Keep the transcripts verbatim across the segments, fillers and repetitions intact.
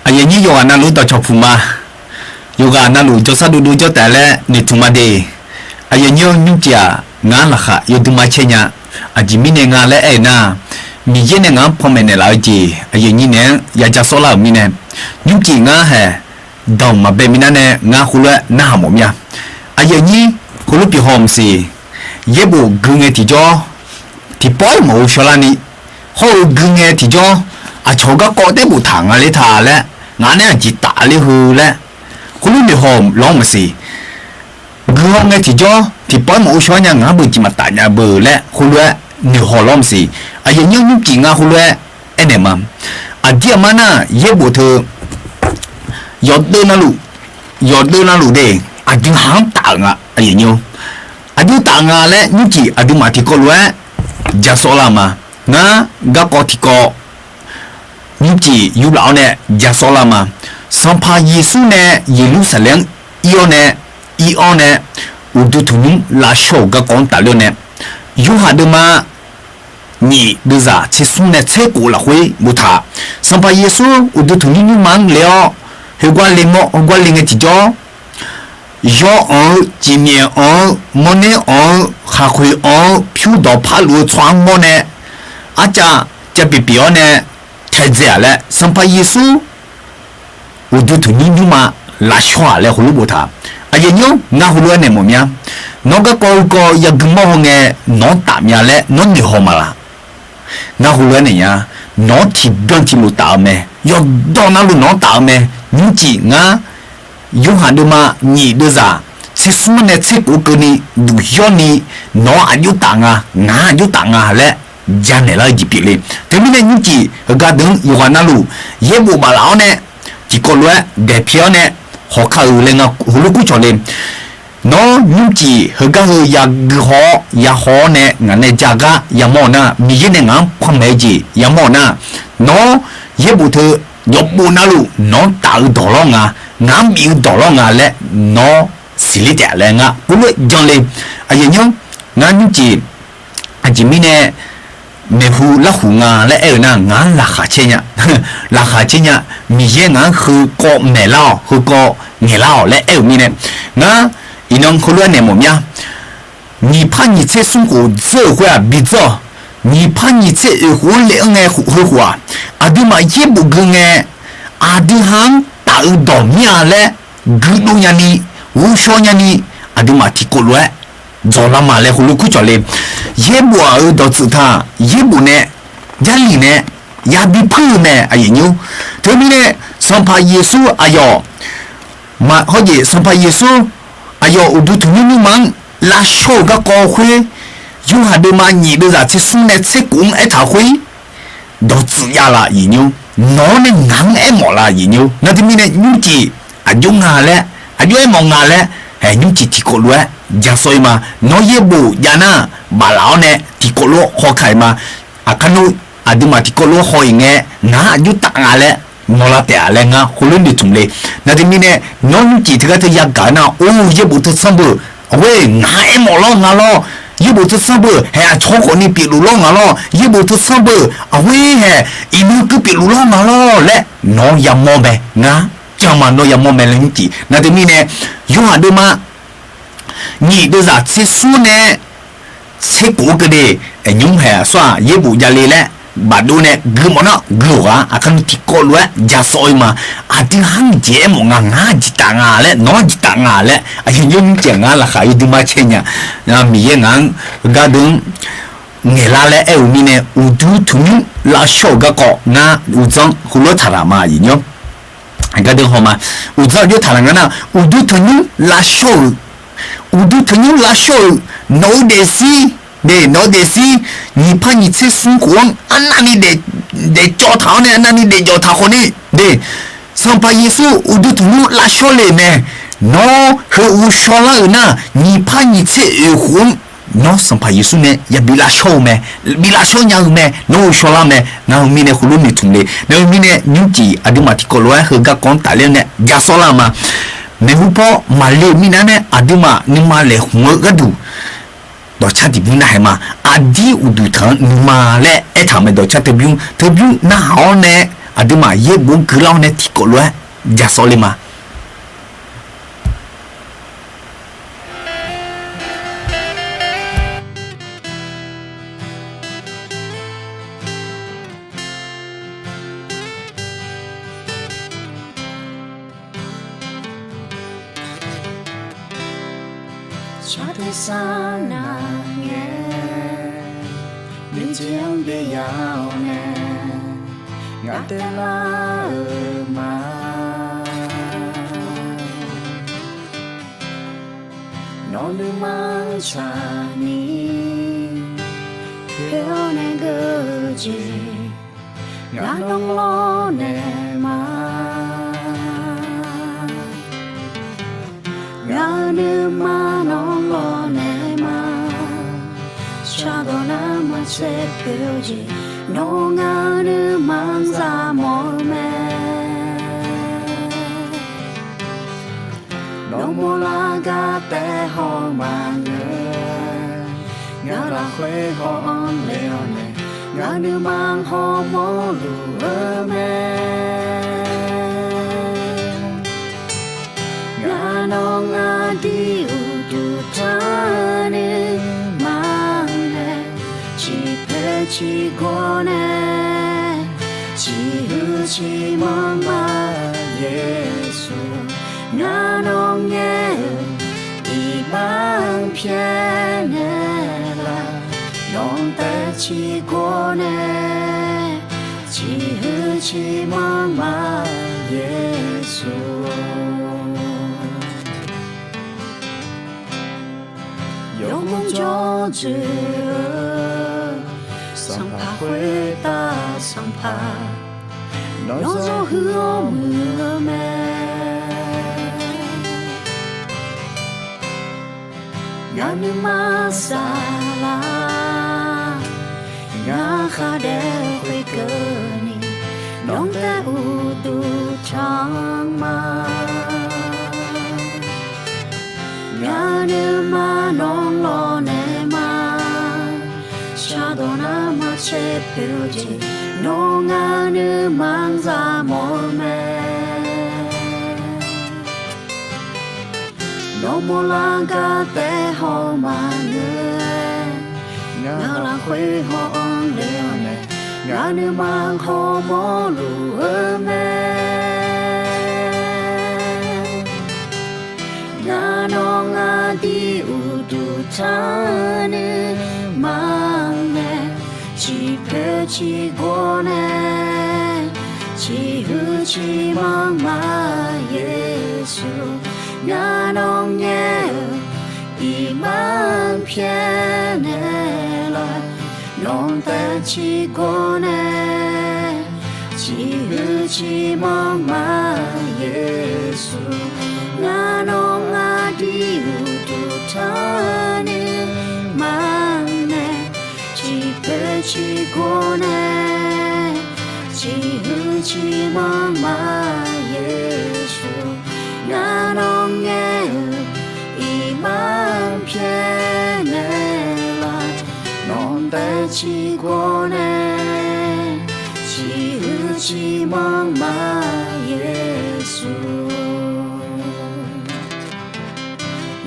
Aqyawf nyir yawqghaq navluf dawqcawq puq ma. Yawqghaq navluf jawrsar dovdov jawr taef laer noeqtmq ma de. Aqyawf nyir-eu nymrcif-aq, ngar laqkhaq yawdui ma caer nya. Aqjeq mirnae nga laer aer-eu nar, Miqyaer nae ngaq-anr panmaeq naeqlaf-eu jeq aqyawf nyir naeq-anr ya ja sawrlar-euq mirnae, nymrcif ngar haeq danq maqbae minav nae ngar khoerlof-aer narhaq mawf mir-a. Aqyawf nyir heulof pyeuf haw maqsiq. Yaerbof gui ngae tiqjawr, tiqpawf-aer maqghov shawrlarni, hawr-eu gui ngae tiqjawr, aqcawq garkawv taef boftaq nga ler ta laer, ngaq nae aqjeq taf ler heu laer, khoerlof noeqhaw lawr maqsiq. Gui haw ngae tiqjawr tiqpawf-aer maqghov shawrlar nya, ngaq-anr beujeq maqtaf nya beu laer khoerlof-aer noeqhaw lawr maqsiq. Aqyawf nyir nymrcif ngar khoerlof-aer aernaeq ma. Aqdir aqmar nar yaerbof teu yawdeuv navluf, yawdeuv navluf de, aqdui ha-anr taf-euq nga aqyawf nyir-or. Aqdui taf nga laer nymrcif aqduimaf tiqkawv lof-aer ja sawrlar ma. Ngar garkawv tiqkawv nymrcif yurlaf-awr nae ja sawrlar ma. Sanqpaq Yeqsur nae Yeqlursaqlaeq-anr ir-awr nae, ir-awr nae, uqduq tanqnymr lavshawr-euq garkawv-anr tafler-awr nae, Yorhaq deuvma nyiq deuvzaq tsersmr nae tserkof lafkhoer boftaq, Sanqpaq Yeqsur uqduq tanqnymr nymrma-anr le-awr, heugar le mawr heugar le ngae tiqjawr, yawr-anr-eu, cifmyaef-anr-eu, mawrner-anr-eu, khaqkhoeq-anr-eu, pyur dawq parluf-eu tsawrhaq-anr mawr nae, arcav cav pyeuf pyeuf-awr nae taedzae-aq laer Sanqpaq Yeqsur uqduq tanqnymr nymrma lavshawr-aq laer heulof boftaq. Aqyawf nyir-or, ngar heulof-aer naeq mawf mya. Nawr garkawv heukawv yagui mawr haw ngae, nawq-anr taf mya laer nawr noeqhaw ma laf? Ngar heulof-aer naeq nya. Nawq-anr tiqbyan tiqlof taf-eu mae. Yawqdawq navluf nawq-anr taf-eu mae. Nymrcif ngar Yorhaq deuvma nyiq deuvzaq tsersmr nae tserkof keuvni duq yawrni, nawq-anr aqjox taf nga, ngaq-anr aqjox taf nga laer janaeq lar-eu jeq pyeuf le. Teumirnae nymrcif heugar deuq-anr yawqghaq navluf yaerbof baflaf-awr nae, tiqkawv lof-aer daeqpyaeq-awr nae hawkar-euq laer ngar heulof kur cawq le. Nawr nymrcif heugar heu yagui haw-awr yahaw-awr nae ngaq nae ja gar yamawr-eu nar, Miqyaer nae ngaq-anr panmaeq-eu jeq yamawr-eu nar, nawr yaerbof teu yawqbof navluf nawq-anr taf-eu dawq lawr nga, ngaq-anr bif-eu dawq lawr nga laer nawr siqler taef laer ngar heulof-aer jan le. Aqyawf nyir-or, ngar nymrcif aqjeq mirnae maeqhu larhuq nga laer aer-eu nar, ngaq-anr laqkhaq caer nya. Laqkhaq caer nya. Miqyaer ngaq-anr heukawv maeqlar-awq, heukawv ngaeqlar-awq laer aer-euq mirnae, ngar iqnan heulof-aer naeq mawf mya. Nyiq par nyiq tser smr khof dzeur-euq khoer-aq bidzeur-awq. Nyiq par nyiq tser oeq khof-anr le-anr ngae heukhof-aq, aqduimaf yaerbof gui ngae, aqdui ha-anr taf-eu dawq mir-a laer guirdov nyani, ghovshaw nyani, aqduimaf tiqkawv lof-aer dzawqlar ma laer heulof kur cawq le. Yaerbof-aq-euq dawqtsuif taq yaerbof nae Jarlif nae yabi puir-eu mae, aqyuif nymr. Teumirnae Sanqpaq Yeqsur aqyawf, hawjeq Sanqpaq Yeqsur aqyawf uqduq tanqnymr nymrma-anr lavshawr-euq garkawv khoer, Yorhaq deuvma nyiq deuvzaq tsersmr nae tserkof-anr aertaq khoer, dawqtsuif jav laf, aqyuif nymr. Nawq-anr nae ngaq-anr aermawf laf, aqyuif nymr. Nar teumirnae nymrcif aqjox nga laer, aqjox aermawf nga laer, hae nymrcif tiqkawv lof-aer ja sawr-ir ma. Nawr yaerbof jav nar, baflaf-awr nae tiqkawv lof-aer hawkaq-iq ma. Aqkar nmr aqduimaf tiqkawv lof-aer haw-iq ngae, ngaq-anr aqjox taf nga laer nawqlav taef-a laer ngar heulof noeqtmq le. Nar teumirnae nawr nymrcif teugar teu yagaq-eu nar, or yaerbof teu sanr beu, aqghoer ngaq-anr aermawf lawr nga lawr, yaerbof teu sanr beu, hae aqcawq khawfni pyeufluf lawr nga lawr, yaerbof teu sanr beu, aqghoer hae iqnan keuv pyeufluf lawr nga lawr laer nawr yamawr mae, ngar janma nawr yamawr mae laer nymrcif. Nar teumirnae Yorhaq deuvma nyiq deuvzaq tsersmr nae tserkof-eu keuvle, nymr hae aqsur-aq yaerbof javle laer bafdov nae gui mawf nar gui-awq ghaq, aqkar nmr tiqkawv lof-aer ja sawr-ir ma. Aqdui ha-anr jeq aermawf nga, ngaq-anr jeq taf nga laer, nawq-anr jeq taf nga laer, aqyuif nymr nymrcif ngar laqkhaq yawdui ma caer nya. Miqyaer ngaq-anr gardeuv-anr ngaeqlar laer aer-eu mirnae, uqduq tanqnymr lavshawr-euq garkawv ngar uqdzan heulof-aer taqlaq ma, aqyuif nymr. Gardeuv haw ma. Uqdzan aqjox taqlaq nga nar, uqduq tanqnymr lavshawr-euq, uqduq tanqnymr lavshawr-euq, nawq-eu daefzir, de, nawq-eu daefzir nyiq par nyiq tser smr khof-anr arnavni daefcawv taq-awr nae, arnavni daefjawf taq khawf ni, de, Sanqpaq Yeqsur uqduq tanqnymr lavshawr le mae. Nawr heu ghovshaw lar-euq nar, nyiq par nyiq tser oeq khof-anr nawr Sanqpaq Yeqsur nae yabi lavshawr-eu mae, bi lavshawr nya-eu mae, nawr ghovshaw lar mae. Ngar heu mirnae heulof noeqtmq le. Nar heu mirnae nymrcif aqduimaf tiqkawv lof-aer heu garkawv-anr tafler-awr nae ja sawr lar ma. Maeqhu paw maqle-euq mirnae nae aqduimaf nuima laeqhmq-eu gharduq dawqcar tiqbymr narhaq ma. Aqdir uqduq tanq-anr nuima laer aertaq-euq mae, dawqcar teubymr, teubymr narhaq-awr nae aqduimaf yaerbof-anr guiqlar-awr nae tiqkawv lof-aer ja sawv le ma. Tsaq tersar nar ngae, nuijeq-anr byaev ya-awr nae, ngaq taev lar-euq ma. Nawq nuima-anr tsaqni poeq-awr nae geur-eu jeq, ngaq nawr lawrnaeq ma. Ngaq-euq nuima nawr lawrnaeq ma. Shardawq nar maqtser poeq-eu jeq, nawr ngaq-euq nuima-anr za mawf-eu mae. Nawr mawrlar gar taef haw maqngeur, ngaq lafkhoer haw-anr le-awr nae, ngaq nuima hawmawr luf-eu mae. Ngaq nawq aqdui uqduq tanqnuima nae, ciqpoeq ciqgawr nae, ciqhuiq ciqmanr ma Yeqsur. Ngaq nawq ngaer-euq iqbax-anr pyaeqnaeq laf, nawq taev ciqgawr nae, ciqhuiq ciqmanr ma Yeqsur. Yawgmr jawr dzoeq-eu Sanqpaq khoertav Sanqpaq, nawr zawr huiq-awr muiq-eu mae. Ngaq nuima saflar, ngaq khar daef khoerkeuvni, nawq taev uqduq tanq ma. Ngaq nuima nawr lawrnaeq ma. Shardawq nar maqtser poeq-eu jeq, nawr ngaq nuima-anr za mawf-eu mae. Nawr mawrlar gar taef haw maqngeur, ngaq lafkhoer haw-anr le-awr nae, ngaq nuima hawmawr luf-eu mae. Ngaq nawq aqdui uqduq tanqnuima nae, ciqpoeq ciqgawr nae, ciqhuiq ciqmanr ma Yeqsur. Ngaq nawq ngaer-eu iqbax-anr pyaeqnaeq laf, nawq taev ciqgawr nae, ciqhuiq ciqmanr ma Yeqsur. Ngaq nawq aqdui uqduq tanqnuima nae, ciqpoeq ciqgawr nae, ciqhuiq ciqmanr ma Yeqsur. Ngaq nawq ngaer-eu iqbax-anr pyaeqnaeq laf, nawq taev ciqgawr nae, ciqhuiq ciqmanr ma Yeqsur.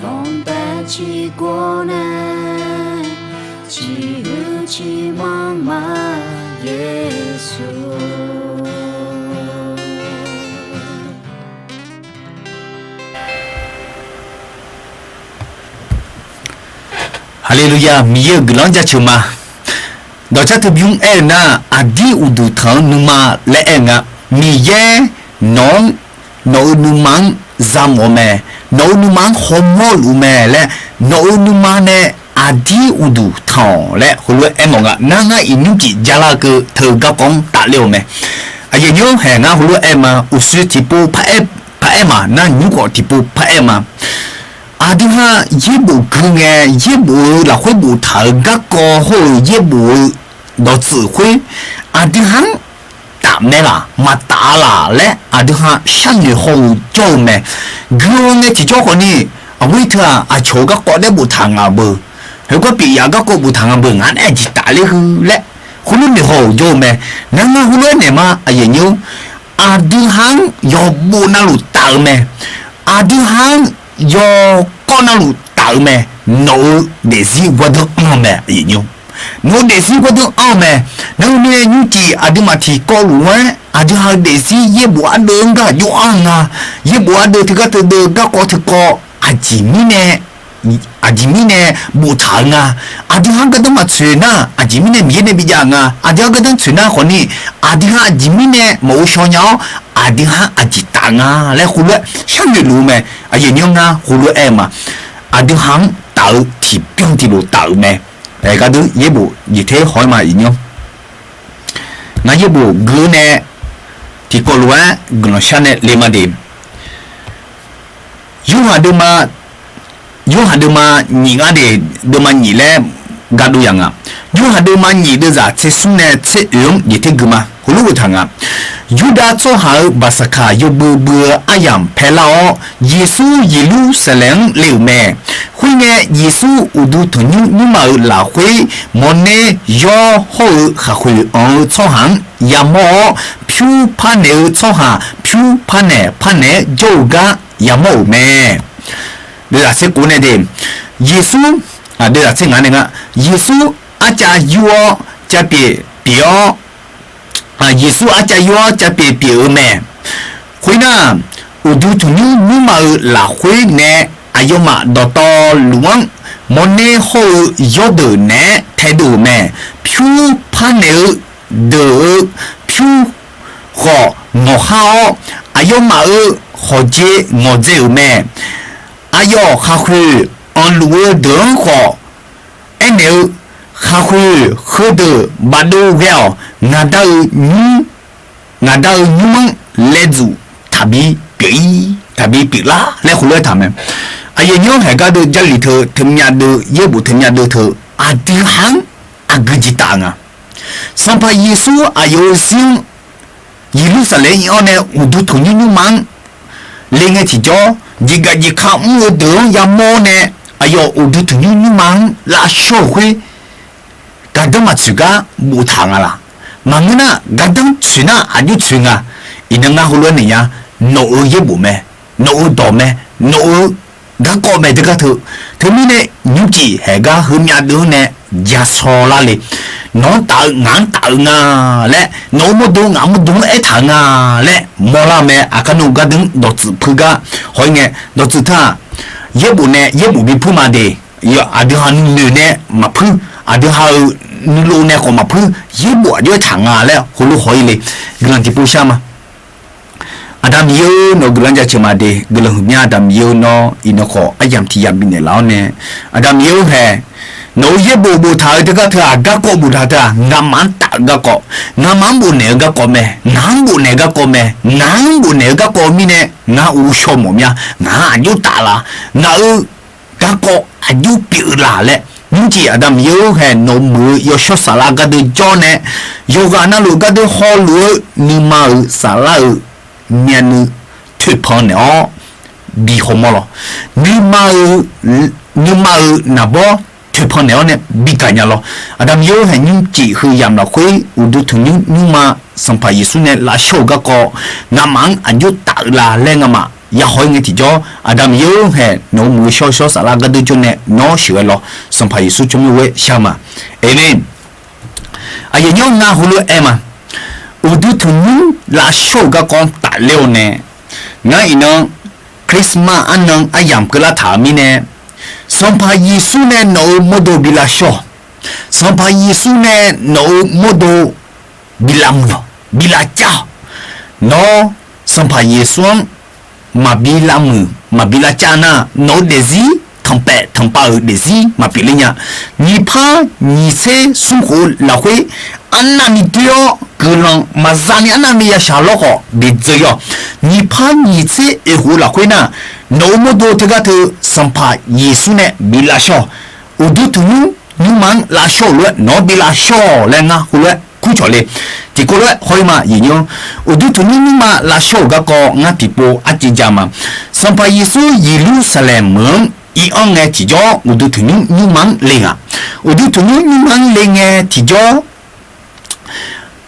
Nawq taev ciqgawr nae, ciqhuiq ciqmanr ma Yeqsur. Haleluya, Miqyaer-euq guiqlanq-anr jaceuq ma. Dawqcar teu bymr aer-eu nar, aqdir uqduq tanq-eu nuima laer aer-eu nga. Miqyaer nawq-anr, nawq-euq nuima-anr za mawf-eu mae. Nawq-euq nuima-anr hawmawr luf-eu mae laer, nawq-euq nuima nae aqdir uqduq tanq-awq laer heulof-aer aermawf nga. Nar ngar iqnymr tiq jalar keuv teu garkawv-anr tafler-eu mae. Aqyuif aqnyir-anr haeq ngar heulof-aer aer ma, uqshoe tiqpov paraer, paraer ma, nar nymr khawf tiqpov paraer ma. Aqdui ha yaerbof gui ngae, yaerbof-eu lafkhoer boftaq-euq garkawv hawr-eu yaerbof-eu dawqtsuif khoer, aqdui ha-anr tafmae laq, maqtaf-a laq laer aqdui ha sharnoeq haw-euq jawr-eu mae. Gui-awr nae tiqjawr khawfni, aqgeu teu-aq, aqcawq-euq garkawv nae boftaq nga beu, heugar pyeuf yaf garkawv boftaq nga beu, ngaq nae aqjeq tafler hu laer Khoerlof noeqhaw-euq jawr-eu mae. Ngar ngar heulof-aer naeq ma, aqyuif aqnyir-or, aqdui ha-anr yawqbof navluf taf-eu mae. Aqdui ha-anr yawkawv navluf taf-eu mae. Nawq-euq daefzir ghardanr anr-eu mae, aqyuif aqnyir-or. Nawq-euq daefzir ghardanr anr-eu mae. Ngar heu mirnae nymrcif aqduimaf tiqkawv lof-aer aqdui ha-eu daefzir yaerbof ardeuv-anr gar jov-anr nga. Yaerbof ardeuv teugar teudeuv garkawv teukawv aqjeq mirnae aqjeq mirnae boftaq-eu nga. Aqdui ha-anr gardanr maqtsoeq nar, aqjeq mirnae Miqyaer nae bijav-eu nga. Aqdui ha-anr gardanr tsoeq nar khawfni, aqdui ha aqjeq mirnae maqghov shaw nya-awr, aqdui ha-anr aqjeq taf nga laer khoerlof-aer sharnoeq luf-eu mae. Aqyuif aqnyir-or, ngar heulof-aer aer-eu ma. Aqdui ha-anr taf-eu tiqbyan tiqlof taf-euq mae. Aer, gardeur yaerbof jeq ter haw-aer ma, aqyuif aqnyir-or. Ngar yaerbof gui-eu nae tiqkawv lof-aer guiqlanq shar nae le ma de. Yorhaq deuvma, Yorhaq deuvma nyiq ngar de, deuvma nyiq laer gardov yaq nga. Yorhaq deuvma nyiq deuvzaq tser smr nae tser oeq-anr jeq ter gui ma. Heulof-aer taq nga. Yurdav tsawrhaq-euq Baqsaqkaq yawbui bui-eu aryamq paelar-awr, Yeqsur Yeqlursaqlaeq-anr le-euq mae. Khoerngae, Yeqsur uqduq tanqnymr nymrma-euq lafkhoer mawrner yawr hawr-eu khaqkhoeq anq-eu tsawrhaq-anr yamawr-awr, pyur parnaeq-eu tsawrhaq pyur parnaeq parnaeq-aer jawr-eu gar yamawr-euq mae. Deuvzaq tser kov nae de, Yeqsur, deuvzaq tser ngaq nae nga, Yeqsur arcav yur-awr cav pyeuf pyeuf-awr, Yeqsur arcav yur-awr cav pyeuf pyeuf-eu mae. Khoernar, uqduq tanqnymr nymrma-euq lafkhoer nae aqyawfmaf dawqtawvluf-anr mawrner hawr-eu yawrdeuq naeq-aer taedov-euq mae. Pyur parnaeq-eu deuq-eu pyur khawf ngawqhar-awr, aqyawfmaf-euq khawqjeq ngawqdzae-euq mae. Aqyawf khaqkhoeq anqluf-eu deuq-anr khawf aernaeq-eu, khaqkhoeq heudeuq bafdov ghae-awq. Ngaqda-eu nymr, ngaqda-eu nymr-anr laev dzuf taqbi pyeuf-ir, taqbi pyeuflar laer khoerlof-aer taq mae. Aqyuif aqnyir-anr haeq gardeuv Jarlif teu teumyav deuv yaerbof teumyav deuv teu aqdui ha-anr aqgeu jeq taf nga. Sanqpaq Yeqsur aqyawf-euq zir-anr Yeqlursaqlaeq-anr ir-awr nae uqduq tanqnymr nymrma-anr le ngae tiqjawr, jeqgaq jeqka mr-eu deuq-anr yamawr-awr nae aqyawf uqduq tanqnymr nymrma-anr lavshawr-euq khoer, gardanr maqtsoeq gar boftaq nga laq? Maqngeur nar, gardanr tsoeq nar aqjox tsoeq nga. Iqnan ngar heulof-aer naeq nya, nawq-euq yaerbof mae, nawq-euq dawq mae, nawq-euq garkawv mae teugar teu. Teumirnae nymrcif haeq gar heumyav deuv-anr nae jasaw lar le. Nawq-anr taf-eu ngaq-anr taf-eu nga laer, nawq-euq mawrdo ngaq-euq mawrdo-anr aertaq-eu nga laer mawrlar-eu mae. Aqkar nawr-eu gardeuv-anr dawqtsuif puir gar haw-ir ngae, dawqtsuif teu-aq, yaerbof nae yaerbof bi puir ma de. Aqdui ha nuinoeq nae maqpuir, aqdui ha-euq nuilov nae khawf maqpuir, yaerbof aqjox aertaq nga laer heulof haw-ir le. Guiqlanq tiqpov shar ma. Aqda Miqyaer-or, nawq-eu guiqlanq jaceuq ma de. Guiqlanq huiqmya Aqda Miqyaer-or, nawr iqnan khawf aryamq tiq yamq bifnaeq laf-awr nae, Aqda Miqyaer-or haeq, nawq-euq yaerbof boftaq-eu teugar teu-aq, garkawv boftaq teu-aq, ngamaf-anr taf-eu garkawv, ngamaf-anr bofnaeq-eu garkawv mae, ngaq-anr bofnaeq-eu garkawv mae, ngaq-anr bofnaeq-eu garkawv mirnae, ngar ghovshaw mawf mya, ngaq-anr aqjox taf la, ngaq-euq garkawv aqjox pyeuf laq laer, nymrcif Aqda Miqyaer-or haeq, nawq-euq muiq-eu yawshawr saflar gardeuv jawr nae, yawqghaq navluf gardeuv hawluf-eu nuima-euq saflar-euq myavnuiv toeqpan naeq-awr bi hawmawr lawq. Nuima-eu, nuima-euq naqbawr toeqpan naeq-awr nae bi gaqnya lawq. Aqda Miqyaer-or haeq, nymrcif heu yamq lafkhoer uqduq tanqnymr nymrma Sanqpaq Yeqsur nae lavshawr-eu garkawv, ngamaf-anr aqjox taf-eu la laer ngamaf yahaw-ir ngae tiqjawr, Aqda Miqyaer-or haeq, nawq-euq muiq-eu shawr shawr saflar gardeuv jawr nae nawr sheuqghae lawq. Sanqpaq Yeqsur tsawrmyanr ghoer shar ma. Aqmeq. Aqyuif aqnyir, ngar heulof-aer aer ma. Uqduq tanqnymr lavshawr-euq garkawv-anr tafler-awr nae, ngar iqnan Christmas arnan aryamq keuvlar taq-euq mirnae, Sanqpaq Yeqsur nae nawq-euq mawrdo bi lavshawr-awq. Sanqpaq Yeqsur nae nawq-euq mawrdo bi lavmuiq-awq, bi lavcav-awq. Nawr Sanqpaq Yeqsur-anr maqbi lavmuiq maqbi lavcav nar, nawq-euq daefzir tanqpaef tanqpav-euq daefzir maqpyeuf ler nya. Nyiq par nyiq tser smr khof-eu lafkhoer, arnavni doer-awr guiqlanq maqza ni arnavni yashaq lawr khawf bi dzeur-ir-awq. Nyiq par nyiq tser oeq khof-eu lafkhoer nar, nawq-euq mawrdo teugar teu Sanqpaq Yeqsur nae bi lavshawr-awq. Uqduq tanqnymr nymrma-anr lavshawr-euq lof-aer nawq-anr bi lavshawr-awq laer ngar heulof-aer kurcawq le. Tiqkawv lof-aer hawr-ir ma, aqyuif aqnyir. Uqduq tanqnymr nymrma lavshawr-euq garkawv ngar tiqpov arciv ja ma. Sanqpaq Yeqsur Yeqlursaqlaeq meuq-anr ir-anr ngae tiqjawr uqduq tanqnymr nymrma-anr le nga. Uqduq tanqnymr nymrma-anr le ngae tiqjawr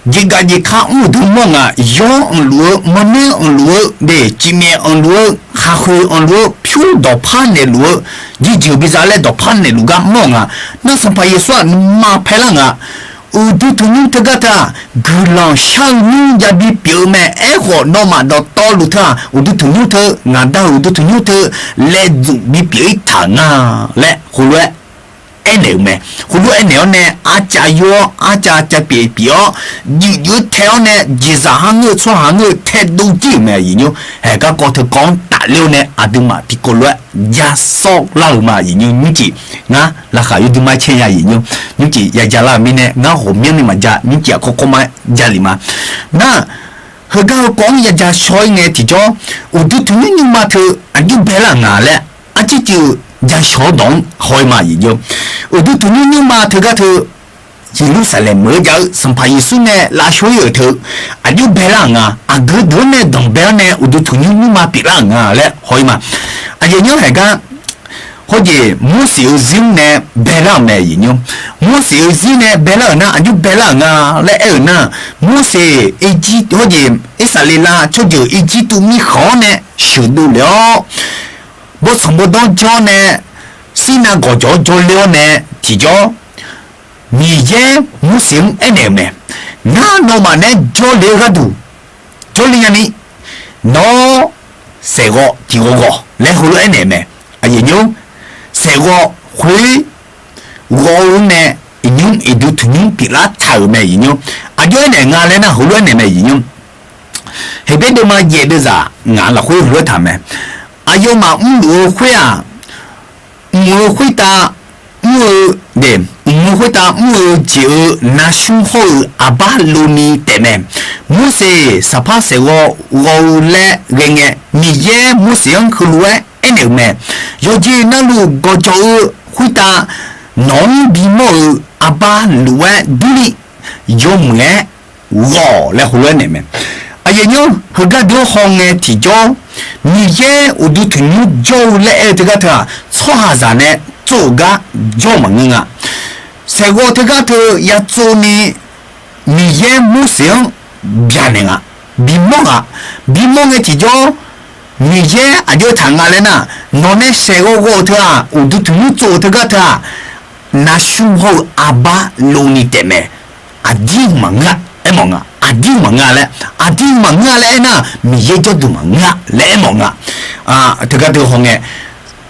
jeqgaf jeqka mr-eu deuq mawr ngaq, yawr anqluf-eu, mawrner anqluf-eu, de, cifmyaef anqluf-eu, khaqkhoeq anqluf-eu, pyur dawqpar naeqluf-eu, jirjeuq biza laer dawqpar naeqluf gar mawr ngaq. Nar Sanqpaq Yeqsur-aq nuima paelar ngaq. Uqduq tanqnymr teugar teu-aq, guiqlanq shar-eu nymr jav bipyeuf-eu mae. Aerkhawf, nawmaf dawqtawvluf teu-aq, uqduq tanqnymr teu, ngaq Da-euq uqduq tanqnymr teu, laev dzuf bipyeuf-ir taq nga laer khoerlof-aer aernaeq-euq mae. Khoerlof aernaeq-awr nae, arcav yur-awr, arcav cav pyeuf pyeuf-awr, juif juif-aer tae-awr nae, jeqzaq har ngeur-eu tsawrhaq ngeur-eu taedov jir-euq mae aqyuif nymr. Haeq garkawv teu kawv-anr tafler-awr nae, aqduimaf tiqkawv lof-aer ja sawrlar-euq ma aqyuif nymr. Nymrcif ngar laqkhaq yurdui ma-aer caer nya aqyuif nymr. Nymrcif ya ja lar-euq mirnae, ngar ghawqmyanr ni maqja, nymrcif aqkawr kawr ma-aer ja lef ma. Nar, heugar heukawv-anr ya ja shaw-ir ngae tiqjawr, uqduq tanqnymr nymrma teu aqjox baelar-euq nga laer, arcirciv-eu ja shaw-awr dawq-anr haw-ir ma aqyuif nymr. Uqduq tanqnymr nymrma teugar teu, Yeqlursaqlaeq meuq-eu jav-eu Sanqpaq Yeqsur nae lavshawr-ir-euq teu, aqjox baelar-euq nga. Aqgeu deuq-anr nae danqbae-awr nae uqduq tanqnymr nymrma pyeuflar-euq nga laer haw-ir ma. Aqyuif nymr, haeq gar hawjeq Morseq-euq zir-anr nae baelar-euq mae aqyuif nymr. Morseq-euq zir nae baelar-euq nar, aqjox baelar-euq nga laer aer-euq nar, Morseq Irjir hawjeq Irsaqleqlav tsawrjeuq Irjirtuv mirkhanq-anr nae sheuqdov lef-awr, bawrtsanq bawrdanr janr nae, Sirnav gawqjawq-anr jawrler-awr nae tiqjawr, Miqyaer Morseq-anr aernaeq-euq mae. Ngar nawmaf naeq-aer jawrle-eu gharduq jawrle nyani, nawr saeqghawv tiqghawv ghawq laer heulof-aer aernaeq-euq mae. Aqyuif nymr, saeqghawv khoer ghawv-eu nae iqnymr iqduq tanqnymr pyeuflar taq-euq mae aqyuif nymr. Aqjox aernaeq nga laer nar, heulof-aer aernaeq mae aqyuif nymr. Heqbyaer deuvma jaef deuvzaq ngaq lafkhoer heulof-aer taq mae. Aqyawfmaf mrluf-eu khoer-aq, mq-eu khoertav mr-eu, mq-eu khoertav mr-eu jeq-euq navsmr hawr-eu Aqbarloni taefmae. Morseq saqpar saeqghawv ghawv-eu laer ghae ngae, Miqyaer Morseq-anr heulof-aer aernaeq-euq mae. Yawqjeq navluf gawqjawq-eu khoertav nawq-anr bimawr-euq Aqbarlof-aer durni yawmuiq-aer ghawq laer heulof-aer naeq mae. Aqyuif nymr, heugar deuq-anr hawngae tiqjawr, Miqyaer uqduq tanqnymr jawr-eu laer aer-eu teugar teu-aq, tsawrhaqzaq nae tsov-euq gar jawr-eu maqngeur nga. Saeqghawv teugar teu ya tsovni Miqyaer Morseq-anr byaqnaeq nga, bimawr nga. Bimawr ngae tiqjawr, Miqyaer aqjox taq nga laer nar, nawq nae saeqghawv ghawv-eu teu-aq, uqduq tanqnymr tsov-eu teugar teu-aq, navsmr hawr-eu Aqbarloni taefmae. Aqdir maqngeur-a aermawf nga. Aqdir maqngeur-a laer, aqdir maqngeur-a laer aernar, Miqyaer jawrduq maqngeur-a laer aermawf nga. Teugar deuq hawngae,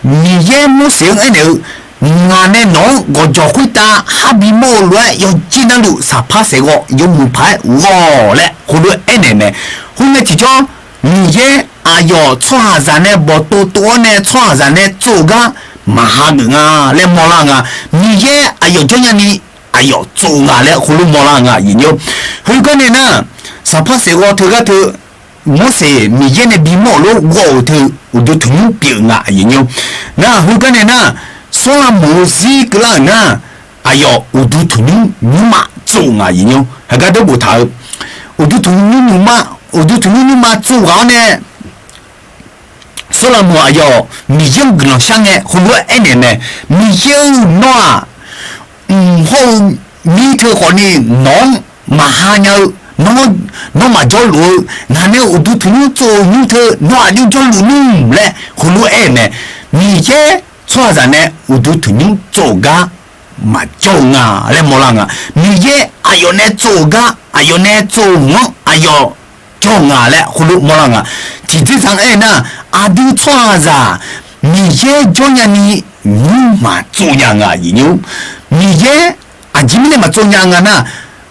Miqyaer Morseq-anr aernaeq-eu, ngaq nae nawq-anr gawqjawq khoertav khar bimawr-eu lof-aer yawqjeq navluf saqpar saeqghawv yawmuiq paq-aer ghawq laer heulof-aer aernaeq mae. Khoerngae tiqjawr, Miqyaer aqyawf tsawrhaqzaq nae bawqtov tov-awr nae tsawrhaqzaq nae tsov-eu gar maqha geuf nga laer mawrlar nga. Miqyaer aqyawf jawr nyani aqyawf tsov-eu nga laer heulof mawrlar nga aqyuif nymr. Heugar nae nar, saqpar saeqghawv teugar teu Morseq Miqyaer nae bimawr-euq lof ghawv-euq teu uqduq tanqnymr pyeuf nga aqyuif nymr. Nar heugar nae nar, Sawrlaqmoq-eu zir keuvlar-euq nar, aqyawf uqduq tanqnymr nymrma tsov nga aqyuif nymr. Heugar deuq boftaq-eu, uqduq tanqnymr nymrma, uqduq tanqnymr nymrma tsov ghaq-awr nae, Sawrlaqmoq aqyawf Miqyaer-anr guiqlanq shar ngae heulof-aer aernaeq mae. Miqyaer-or, nawr-aq, mq hawr-eu mir teu khawfni nawq-anr maqha nya-eu, nawr, nawr maqjawrluf-eu, ngaq nae uqduq tanqnymr tsov-euq nymr teu nawr aqjox jawrluf nmr laer heulof-aer aer-eu mae. Miqyaer tsawrhaqzaq nae uqduq tanqnymr tsov-euq gar maqjawr-eu nga laer mawrlar nga. Miqyaer aqyawf nae tsov-euq gar, aqyawf nae tsov-euq-anr aqyawf jawr-eu nga laer heulof mawrlar nga. Tiqdzerzaq aer nar, aqdui tsawrhaqzaq Miqyaer jawr nyani nymrma tsov nya nga aqyuif nymr. Miqyaer aqjeq mirnae maqtsov nya nga nar,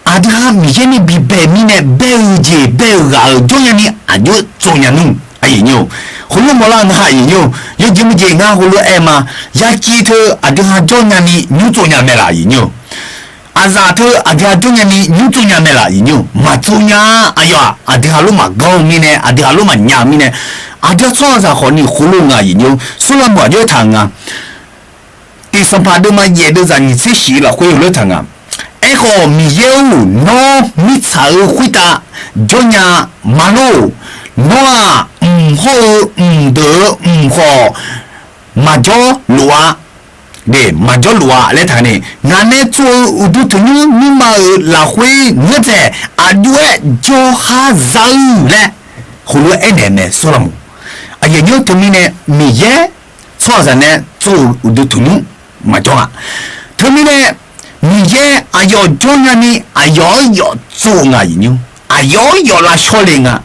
aqdui ha Miqyaer nae bibae mirnae bae-eu jeq bae-eu ghaq-euq jawr nyani aqjox tsov nya nmr aqyuif nymr-or. Heulof mawrlar nga aqyuif nymr-or. Yawjeq maqjeq ngar heulof-aer aer ma. Yaciv teu aqdui ha jawr nyani nymr tsov nya mae laf aqyuif nymr-or. Aqzaf teu aqdui ha jawr nyani nymr tsov nya mae laf aqyuif nymr-or. Maqtsov nya-a. Aqyawf-aq aqdui ha lof maqganr-eu mirnae, aqdui ha lof maqnya-eu mirnae, aqdui ha tsawrhaqzaq khawfni heulof nga aqyuif nymr-or. Sawrlaqmoq aqjox taq nga. Tiqsanqpaq deuvma jaef deuvzaq nyiq tser shif lafkhoer heulof taq nga. Aerkhawf Miqyaer-or, nawr mirtsaq-euq khoertav jawr nya ma lor. Nawr-aq, mq hawr-eu mqdeuq-euq mq khawf maqjawr lof-a. de maqjawrluf-a laer taqni, ngaq nae tsov-eu uqduq tanqnymr nymrma-euq lafkhoer ngeur dzaeq aqjox-aer jawrhar za-eu laer heulof-aer aernaeq mae Sawrlaqmoq. Aqyawf nymr teumirnae Miqyaer tsawrhaqzaq nae tsov-euq uqduq tanqnymr maqjawr-a. Teumirnae Miqyaer aqyawf jawr nyani aqyawf-anr yawf tsov-eu nga aqyawf nymr. Aqyawf-anr yawf lavshawr le nga.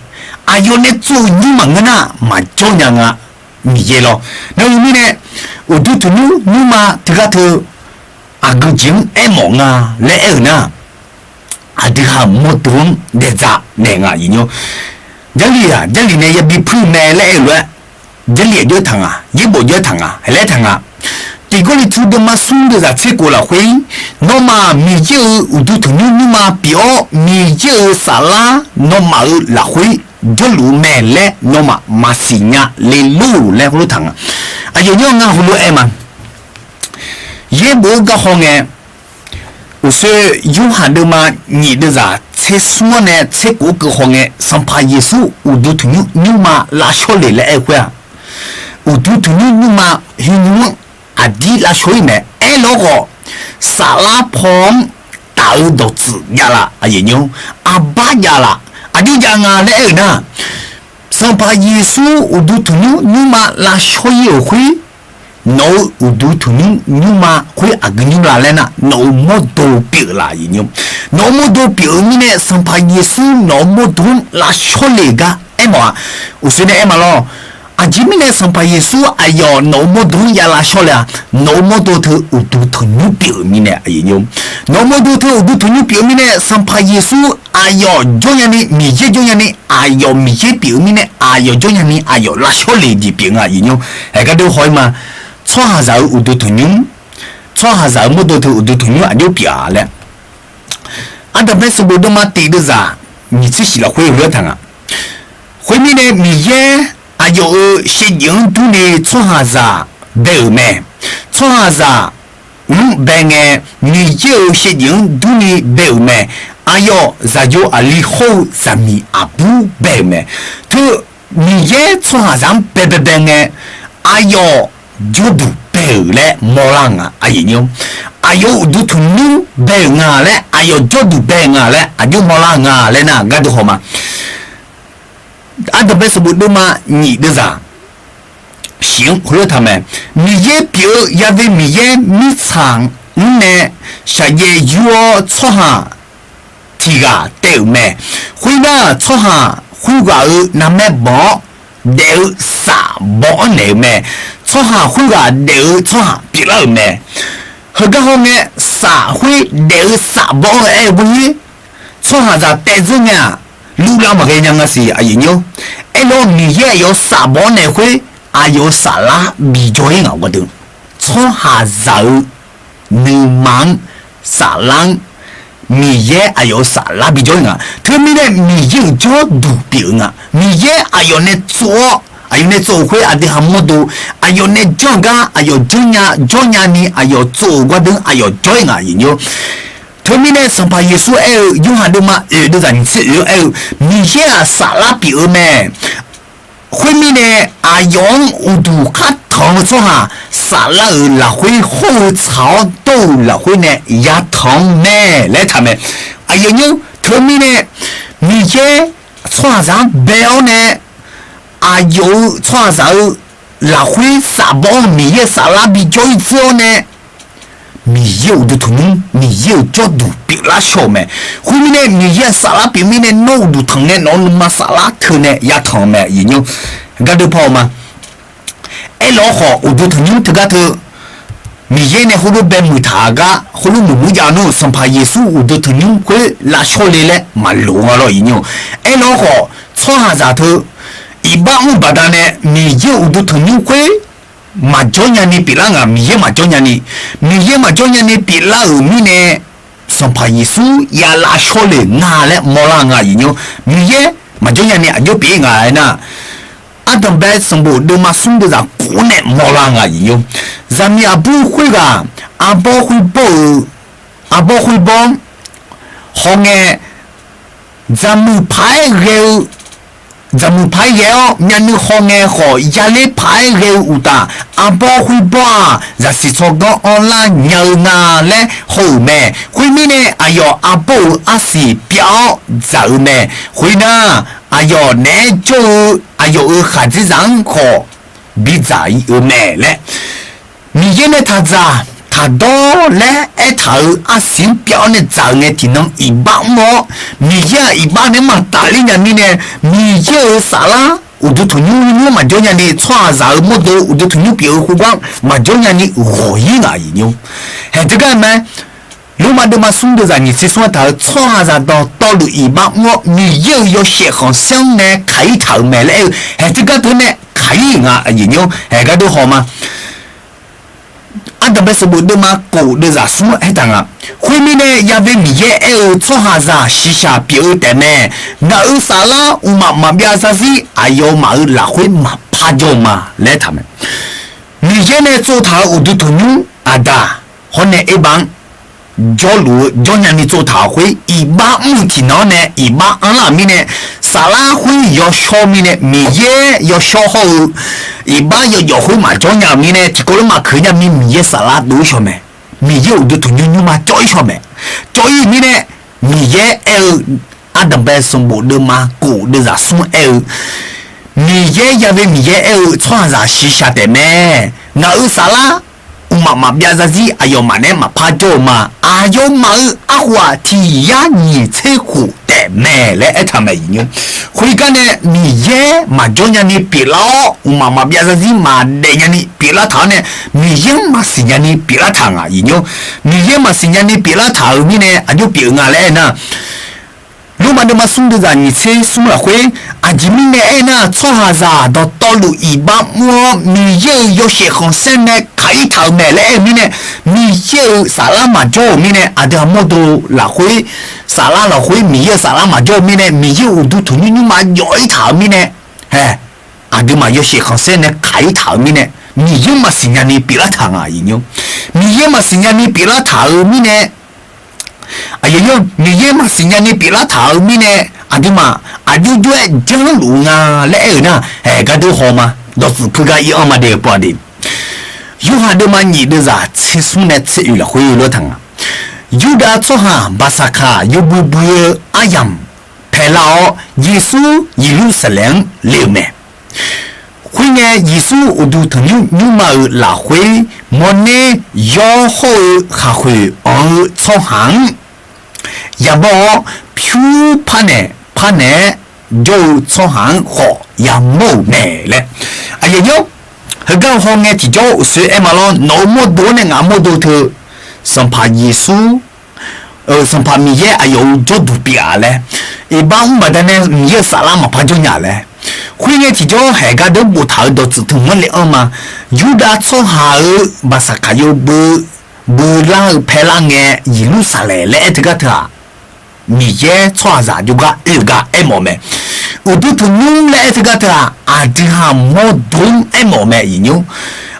Aqyawf nae tsov-eu nymr maqngeur nar maqjawr nya nga. Miqyaer lawr. Nar-eu mirnae uqduq tanqnymr nymrma teugar teu aqgeu jeq-anr aermawf nga laer aer-euq nar, aqdui ha mawrdo-anr daeqdzaq naeq nga aqyawf nymr. Jarlif-aq Jarlif nae yabi puir mae laer aer-eu lof-aer, Jarlif aqjox taq nga, yaerbof jawr taq nga, laer taq nga. Tiq Gawrliqtu deuvma smr deuvzaq tser kof lafkhoer, nawmaf Miqyaer-euq uqduq tanqnymr nymrma pyeuf-awr, Miqyaer-euq saflar nawmaf-euq lafkhoer jawrluf-eu mae laer nawmaf maqsiq nya le lor laer heulof taq nga. Aqyawf nymr ngar heulof aer ma. Yaerbof-eu garkhaw ngae, uqshoe Yorhaq deuvma nyiq deuvzaq tser smr-anr nae tser kof-anr keuv haw ngae, Sanqpaq Yeqsur uqduq tanqnymr nymrma lavshawr le laer aer-eu khoer-aq, uqduq tanqnymr nymrma huiqnymr-anr aqdir lavshawr-ir mae. Aerlawr khawf, saflar paw-anr taf-eu dawqtsuif javlaf aqyawf nymr, aqbar javlaf aqjox jav nga laer aer-euq nar, Sanqpaq Yeqsur uqduq tanqnymr nymrma lavshawr-ir-euq khoer, nawq-euq uqduq tanqnymr nymrma khoer aqgeu nymr la laer nar, nawq-euq mawrdo pyeuf-eu laf aqyawf nymr. Nawq-euq mawrdo pyeuf-eu mirnae Sanqpaq Yeqsur nawq-euq mawrdo-anr lavshawr le gar aermawf-a. Uqshoe nae aer ma lawr. Aqjeq mirnae Sanqpaq Yeqsur aqyawf nawq-euq mawrdo-anr ya lavshawr le-a, nawq-euq mawrdo teu uqduq tanqnymr pyeuf-eu mirnae aqyawf nymr. Nawq-euq mawrdo teu uqduq tanqnymr pyeuf-eu mirnae Sanqpaq Yeqsur aqyawf jawr nyani Miqyaer jawr nyani aqyawf Miqyaer pyeuf-eu mirnae aqyawf jawr nyani aqyawf lavshawr le jeq pyeuf nga aqyawf nymr. Haeq gardeuv haw-ir ma. Tsawrhaqzaq-euq uqduq tanqnymr, tsawrhaqzaq-euq mawrdo teu uqduq tanqnymr aqjox pyeuf-a laer, Ardanqbae sanqbof deuvma tiq deuvzaq nyiq tser shif lafkhoer lof-aer taq nga. Khoermirnae Miqyaer aqyawf-euq shaevdzeuf-anr durni tsawrhaqzaq bae-euq mae. Tsawrhaqzaq-anr bae ngae, Miqyaer-euq shaevdzeuf-anr durni bae-euq mae. Aqyawf zaqyo aqli hawr-eu zaqmiq aqbur bae-euq mae. Teu Miqyaer tsawrhaqzaq-anr baebae bae ngae, aqyawf jawrduq bae-euq laer mawrlar nga aqyawf nymr. Aqyawf uqduq tanqnymr bae-euq nga laer, aqyawf jawrduq bae-euq nga laer aqjox mawrlar nga laer nar gardeuv haw ma. Ardanqbae sanqbof deuvma nyiq deuvzaq shif-anr heulof taq mae. Miqyaer pyeuf-eu yave Miqyaer mirtsaq-anr nae shaqjaev yur-awr tsawrhaq tiq ghaq taev-euq mae. Khoernar, tsawrhaq khoerghaq-euq narmaer banq-awr daef-eu saf baw-anr naeq-euq mae. Tsawrhaq khoerghaq daef-eu tsawrhaq pyeuflar-euq mae. Heugar hawngae, saf khoer daef-eu saf baw-anr aer-eu bawr-ir, tsawrhaqzaq taev dzeur ngae-aq, luvlav maqghae nya nga siq aqyawf nymr. Aerlawr Miqyaer aqyawf-euq saf baw-anr naeq khoer, aqyawf-euq saflar bijawr-ir ngaq gawrdeuv. Tsawrhaqzaq-eu nuima-anr, saflar-anr, Miqyaer aqyawf-euq saflar bijawr-ir nga. Teumirnae Miqyaer-euq jawrduq pyeuf-eu nga. Miqyaer aqyawf nae tsov-awr, aqyawf nae tsov-euq khoer aqdui ha mawrdo, aqyawf nae janr-eu gar aqyawf janrnya, jawrnya ni aqyawf tsov-euq gawrdeuv aqyawf jawr-ir nga aqyawf nymr. Teumirnae Sanqpaq Yeqsur aer-eu Yorhaq deuvma oeq deuvzaq nyiq tser oeq-anr aer-eu, Miqyaer-aq saflar pyeuf-eu mae. Khoermirnae, aqyawf-anr uqduq khar tanq-eu tsawrhaq, saflar-euq lafkhoer hawr-eu tsaq-awr dawr-euq lafkhoer nae yatanq-anr mae laer taq mae. Aqyawf nymr, teumirnae Miqyaer tsawrhaqzaq-anr bae-awr nae, aqyawf-euq tsawrhaqzaq-eu lafkhoer saf baw-anr Miqyaer saflar bijawr-ir dzeur-awr nae, Miqyaer uqduq tanqnymr, Miqyaer-euq jawrduq pyeuflar shaw-euq mae. Khoermirnae Miqyaer-aq saflar pyeuf mirnae nawr uqduq tanq ngae nawq-eu nuima saflar teu nae yatanq-eu mae aqyawf nymr. Gardeuv paw-eu ma. Aerlawr khawf uqduq tanqnymr teugar teu Miqyaer nae heulof bae muiq taq-a gar heulof muiq muiq jav nar-euq Sanqpaq Yeqsur uqduq tanqnymr khoer lavshawr le laer maqloq nga lawr aqyawf nymr. Aerlawr khawf tsawrhaqzaq teu iqbax mr baqdanae Miqyaer uqduq tanqnymr khoer maqjawr nyani pyeuflar nga, Miqyaer maqjawr nyani, Miqyaer maqjawr nyani pyeuflar-euq mirnae Sanqpaq Yeqsur ya lavshawr le nga laer mawrlar nga aqyawf nymr. Miqyaer maqjawr nyani aqjox pyeuf-ir nga aernar, ardanqbae sanqbof deuvma smr deuvzaq kof-anr nae mawrlar nga aqyawf nymr. Zaqmiq aqbur khoerghaq arbawr khoer bawr-eu, arbawr khoer bawr-anr hawngae, dzaqmuiq paq-aer ghae-eu Zaqmuiq paq-aer ghae-awr myavnuiv hawngae khawf yaler paq-aer ghae-eu uqtaf, arbawr khoerbawr-aq zaqsiq tsawrganr anrlar nya-eu nga laer haw-euq mae. Khoermirnae, aqyawf arbawr-euq arsiq pyav-awr dzaq-eu mae. Khoernar, aqyawf naeq-aer jawr-eu aqyawf-euq khaqdzerzaq-anr khawf bidzaq-eu mae laer, Miqyaer nae taqdzaq taqdawr laer aertaq-euq arsiq-anr pyav-awr nae dzaq-euq ngae, tiqnan iqbax mr-awr, Miqyaer-aq iqbax naeq-aer maqtafler nya mirnae, Miqyaer-euq saflar uqduq tanqnymr nymr maqjawr nyani, tsawrhaqzaq-euq mawrdo uqduq tanqnymr pyeuf-eu khoergar maqjawr nyani ghawq-ir ngaq aqyuif nymr. Haeq teugar mae, Lormav deuvma smr deuvzaq nyiq tser smr-anr taq-euq tsawrhaqzaq dawqtawvluf iqbax mr-awr, Miqyaer-euq yawshaef khanqsaer-anr nae kaq-ir taq-euq mae laer aer-eu, haeq teugar teu nae kaq-ir-euq nga aqyuif nymr. Haeq gar dov haw ma. Ardanqbae sanqbof deuvma kof deuvzaq smr-anr aertaq nga. Khoermirnae, yave Miqyaer aer-eu, tsawrhaqzaq shiqshaq pyeuf-eu taefmae. Ngaq-euq saflar mqmaq maqbyav zarzir aqyawfmaf-euq lafkhoer maqpar jawr-eu ma laer aertaq mae. Miqyaer nae tsovtaq-euq uqduq tanqnymr aqdaq hawr nae erbav-anr jawrluf-eu jawr nyani tsovtaq-euq khoer iqbax mr-eu tiqnan-anr nae iqbax anrlar-euq mirnae, saflar khoer yawshawr mirnae, Miqyaer yawshawr hawr-eu iqbax yawjawf khoer maqjawr nya-euq mirnae, tiqkawv lof maqkeuq nya mir Miqyaer saflar dov-ir shaw mae. Miqyaer uqduq tanqnymr nymrma cawv-ir shaw mae. Cawv-ir mirnae, Miqyaer aer-eu, ardanqbae sanqbof deuvma kof deuvzaq smr-anr aer-eu, Miqyaer yave Miqyaer aer-eu, tsawrhaqzaq shiqshaq taefmae. Ngaq-euq saflar mqmaq maqbyav zarzir aqyawfmaf naeq-aer maqpar jawr-eu ma. Aqyawfmaf-euq arkhof-aq tiq yar nyiq tser khof taefmae laer aertaq mae aqyuif nymr. Khoergar nae Miqyaer maqjawr nyani pyeuflar-awr, mqmaq maqbyav zarzir maqdaef nyani pyeuflar taq-awr nae, Miqyaer-anr maqsiq nyani pyeuflar taq ngaq aqyuif nymr. Miqyaer maqsiq nyani pyeuflar taq-euq mirnae aqjox pyeuf nga laer aernar, Lormav deuvma smr deuvzaq nyiq tser smr lafkhoer, aqjeq mirnae aernar, tsawrhaqzaq dawqtawvluf iqbax mr-awr Miqyaer-euq yawshaef khanqsaer nae kaq-ir taq-euq mae laer aer-eu mirnae, Miqyaer-euq saflar maqjawr-euq mirnae, aqdui-aq mawrdo lafkhoer, saflar lafkhoer Miqyaer-euq saflar maqjawr-eu mirnae, Miqyaer-euq uqduq tanqnymr nymrma jawf-ir taq-euq mirnae, hae, aqduimaf yawshaef khanqsaer nae kaq-ir taq-euq mirnae, Miqyaer maqsiq nyani pyeuflar taq ngaq aqyuif nymr. Miqyaer maqsiq nyani pyeuflar taq-euq mirnae, aqyuif nymr, Miqyaer maqsiq nyani pyeuflar taq-euq mirnae, aqduimaf aqjox jov-aer janrluf nga laer aer-euq nar, haeq gar dov haw ma. Dawqtsuif puigar ir-anr ma de-eu pov-a de. Yorhaq deuvma nyiq deuvzaq tser smr nae tser oeq lafkhoer lof-aer taq nga. Yurdav tsawrhaq Baqsaqkaq yawbui bui-eu aryamq paelar-awr, Yeqsur Yeqlursaqlaeq-anr le-euq mae. Khoerngae, Yeqsur uqduq tanqnymr nymrma-euq lafkhoer, mawrner yawr hawr-eu khaqkhoeq anq-eu tsawrhaq-anr yamawr-awr, pyur parnaeq parnaeq-aer jawr-eu tsawrhaq-anr khawf yamawr-euq mae laer. Aqyuif nymr, heugar hawngae tiqjawr uqsoer aer ma lawr, nawq-euq mawrdo-anr nae ngaq-euq mawrdo teu, Sanqpaq Yeqsur Sanqpaq Miqyaer aqyawf-euq jawrduq pyeuf-a laer, iqbax mr baqdanae Miqyaer-euq saflar maqpar jawr nya laer, khoerngae tiqjawr haeq gar dov boftaq-euq dawqtsuif teu-anr le-anr ma. Yurdav tsawrhaq-euq Baqsaqkaq yawbui bui lar-eu paelar ngae, Yeqlursaqlaeq laer aer teugar teu-aq, Miqyaer tsawrhaqzaq jawrgar oe-eu gar aermawf-eu mae. Uqduq tanqnymr laer aer teugar teu-aq, aqdui-aq mawrdo-anr aermawf-eu mae aqyuif nymr.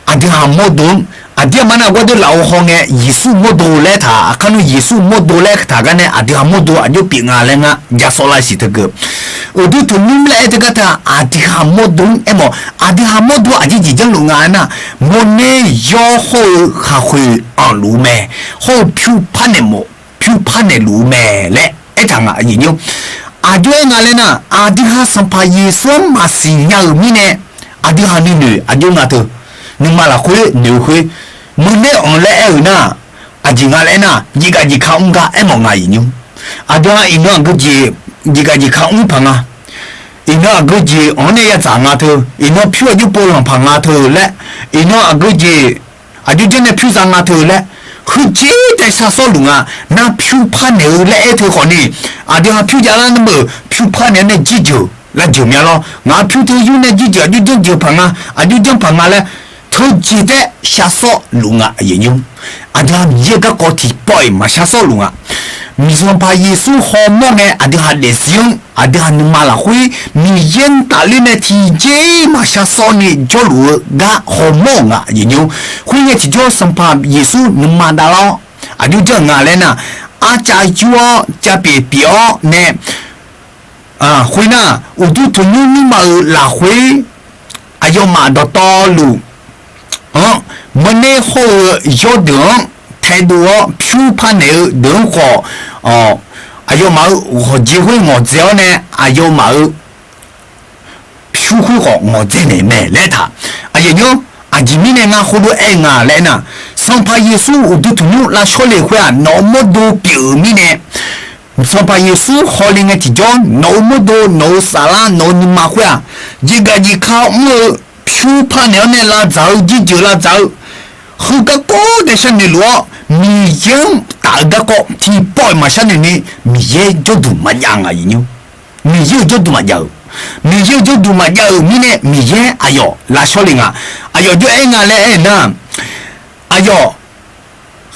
Aqdui-aq mawrdo-anr, aqdir aqma nar gardeuv lafov hawngae Yeqsur mawrdo laer taq, aqkar nmr Yeqsur mawrdo laer taq gar nae aqdui-aq mawrdo aqjox pyeuf nga laer ngar ja sawv lar siq teu geu. Uqduq tanqnymr laer aer teugar teu-aq, aqdui-aq mawrdo-anr aermawf. Aqdui-aq mawrdo aqjeq jeq janrluf nga aer nar, mawrner yawr hawr-eu khaqkhoeq anqluf-eu mae. Hawr-eu pyur parnaeq mawf, pyur parnaeq luf-eu mae laer aertaq nga aqyuif nymr. Aqjox aer nga laer nar, aqdui-aq Sanqpaq Yeqsur-anr maqsiq nya-euq mirnae, aqdui-aq nuinoeq aqjox nga teu, nuima lafkhoer noeq-eu khoer, mawrner anq laer aer-euq nar, aqjeq nga laer aer nar, jeqgaf jeqka mr gar aermawf nga aqyuif nymr. Aqdui-aq iqnan aqgeujeq jeqgaf jeqka mr paq nga. Iqnan aqgeujeq anq-anr nae yadzaq nga teu, iqnan pyur aqjox pov lanq paq nga teu laer, iqnan aqgeujeq aqjox janr nae pyur za nga teu laer, heujeq taef shar sawr luf nga. Nar pyur parnaeq-eu laer aer teu khawfni, aqdui-aq pyur javlar nar meuq pyur parnaeq-anr nae jirjeuq lavjeuq mya lawr. Ngaq pyur teu yur nae jirjeuq aqjox janrjeuq paq nga, aqjox janr paq nga laer, teujeq taef shar sawr luf nga aqyuif nymr. Aqdui-aq Miqyaer garkawv tiqpawf-iq maqshar sawr luf nga. Miqzaq Sanqpaq Yeqsur hawmawr ngae aqdui-aq daefzir-anr aqdui-aq nuima lafkhoer Miqyaer-anr tafler nae tiqjeq-iq maqshar sawr ni jawrluf-eu gar hawmawr-euq nga aqyuif nymr. Khoerngae tiqjawr Sanqpaq Yeqsur nuima davlar-awr aqjox janr-euq nga laer nar, arcav yur-awr cav pyeuf pyeuf-awr nae Khoernar, uqduq tanqnymr nymrma-euq lafkhoer aqyawfmaf dawqtawvluf-anr, meuqner hawr-eu yawrdeuq-anr taedov-awr pyur parnaeq-eu deuq-anr khawf, aqyawfmaf-euq ghawqjeq khoer ngawqdzae-awr nae aqyawfmaf-euq pyur khoer khawf ngawqdzae naeq mae laer taq. Aqyawf nymr, aqjeq mirnae ngar khoerlof-aer aer-eu nga laer aernar, Sanqpaq Yeqsur uqduq tanqnymr lavshawr le khoer-aq, nawq-euq mawrdo pyeuf-euq mirnae, Sanqpaq Yeqsur hawle ngae tiqjawr nawq-euq mawrdo, nawq-euq saflar, nawq-euq nuima khoer-aq, jeqgaf jeqka mr-eu pyur parnaeq-awr nae lavdzaq-eu, jirjeuq lavdzaq-eu, heugar kawv tae sharnoeq luf-awr, Miqyaer-anr taf-eu garkawv tiqpawf-iq maqshar noeq ni, Miqyaer jawrduq maqjav nga, Miqyaer-euq jawrduq maqjav-euq, Miqyaer-euq jawrduq maqjav-euq mirnae Miqyaer aqyawf lavshawr le nga. Aqyawf jawr-aer nga laer aer-eu nar, aqyawf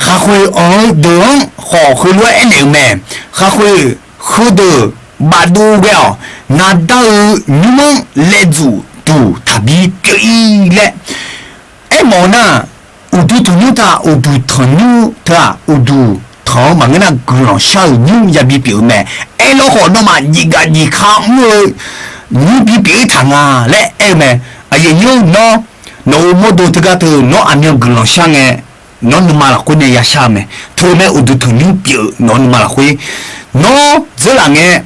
khaqkhoeq anq-eu deuq-anr khawf heulof-aer aernaeq-eu mae. Khaqkhoeq heudeuq bafdov ghae-awq, ngaqda-euq nymr-anr laev dzuf duq taqbi pyeuf-ir laer aermawf-eu nar, uqduq tanqnymr taq uqduq tanqnymr teu-aq, uqduq tanq-anr maqngeur nar guiqlanq shar-euq nymr yabi pyeuf-eu mae. Aerlawr khawf nawmaf jeqgaf jeqka mr-eu nymr bipyeuf-ir taq nga laer aer-eu mae. Aqyawf nymr nawr, nawq-euq mawrdo teugar teu nawr aqmyan guiqlanq shar ngae, nawr nuima lafkhoer nae yashar-eu mae. Teumae uqduq tanqnymr pyeuf-eu nawq-euq nuima lafkhoer, nawr dzeurlaf ngae,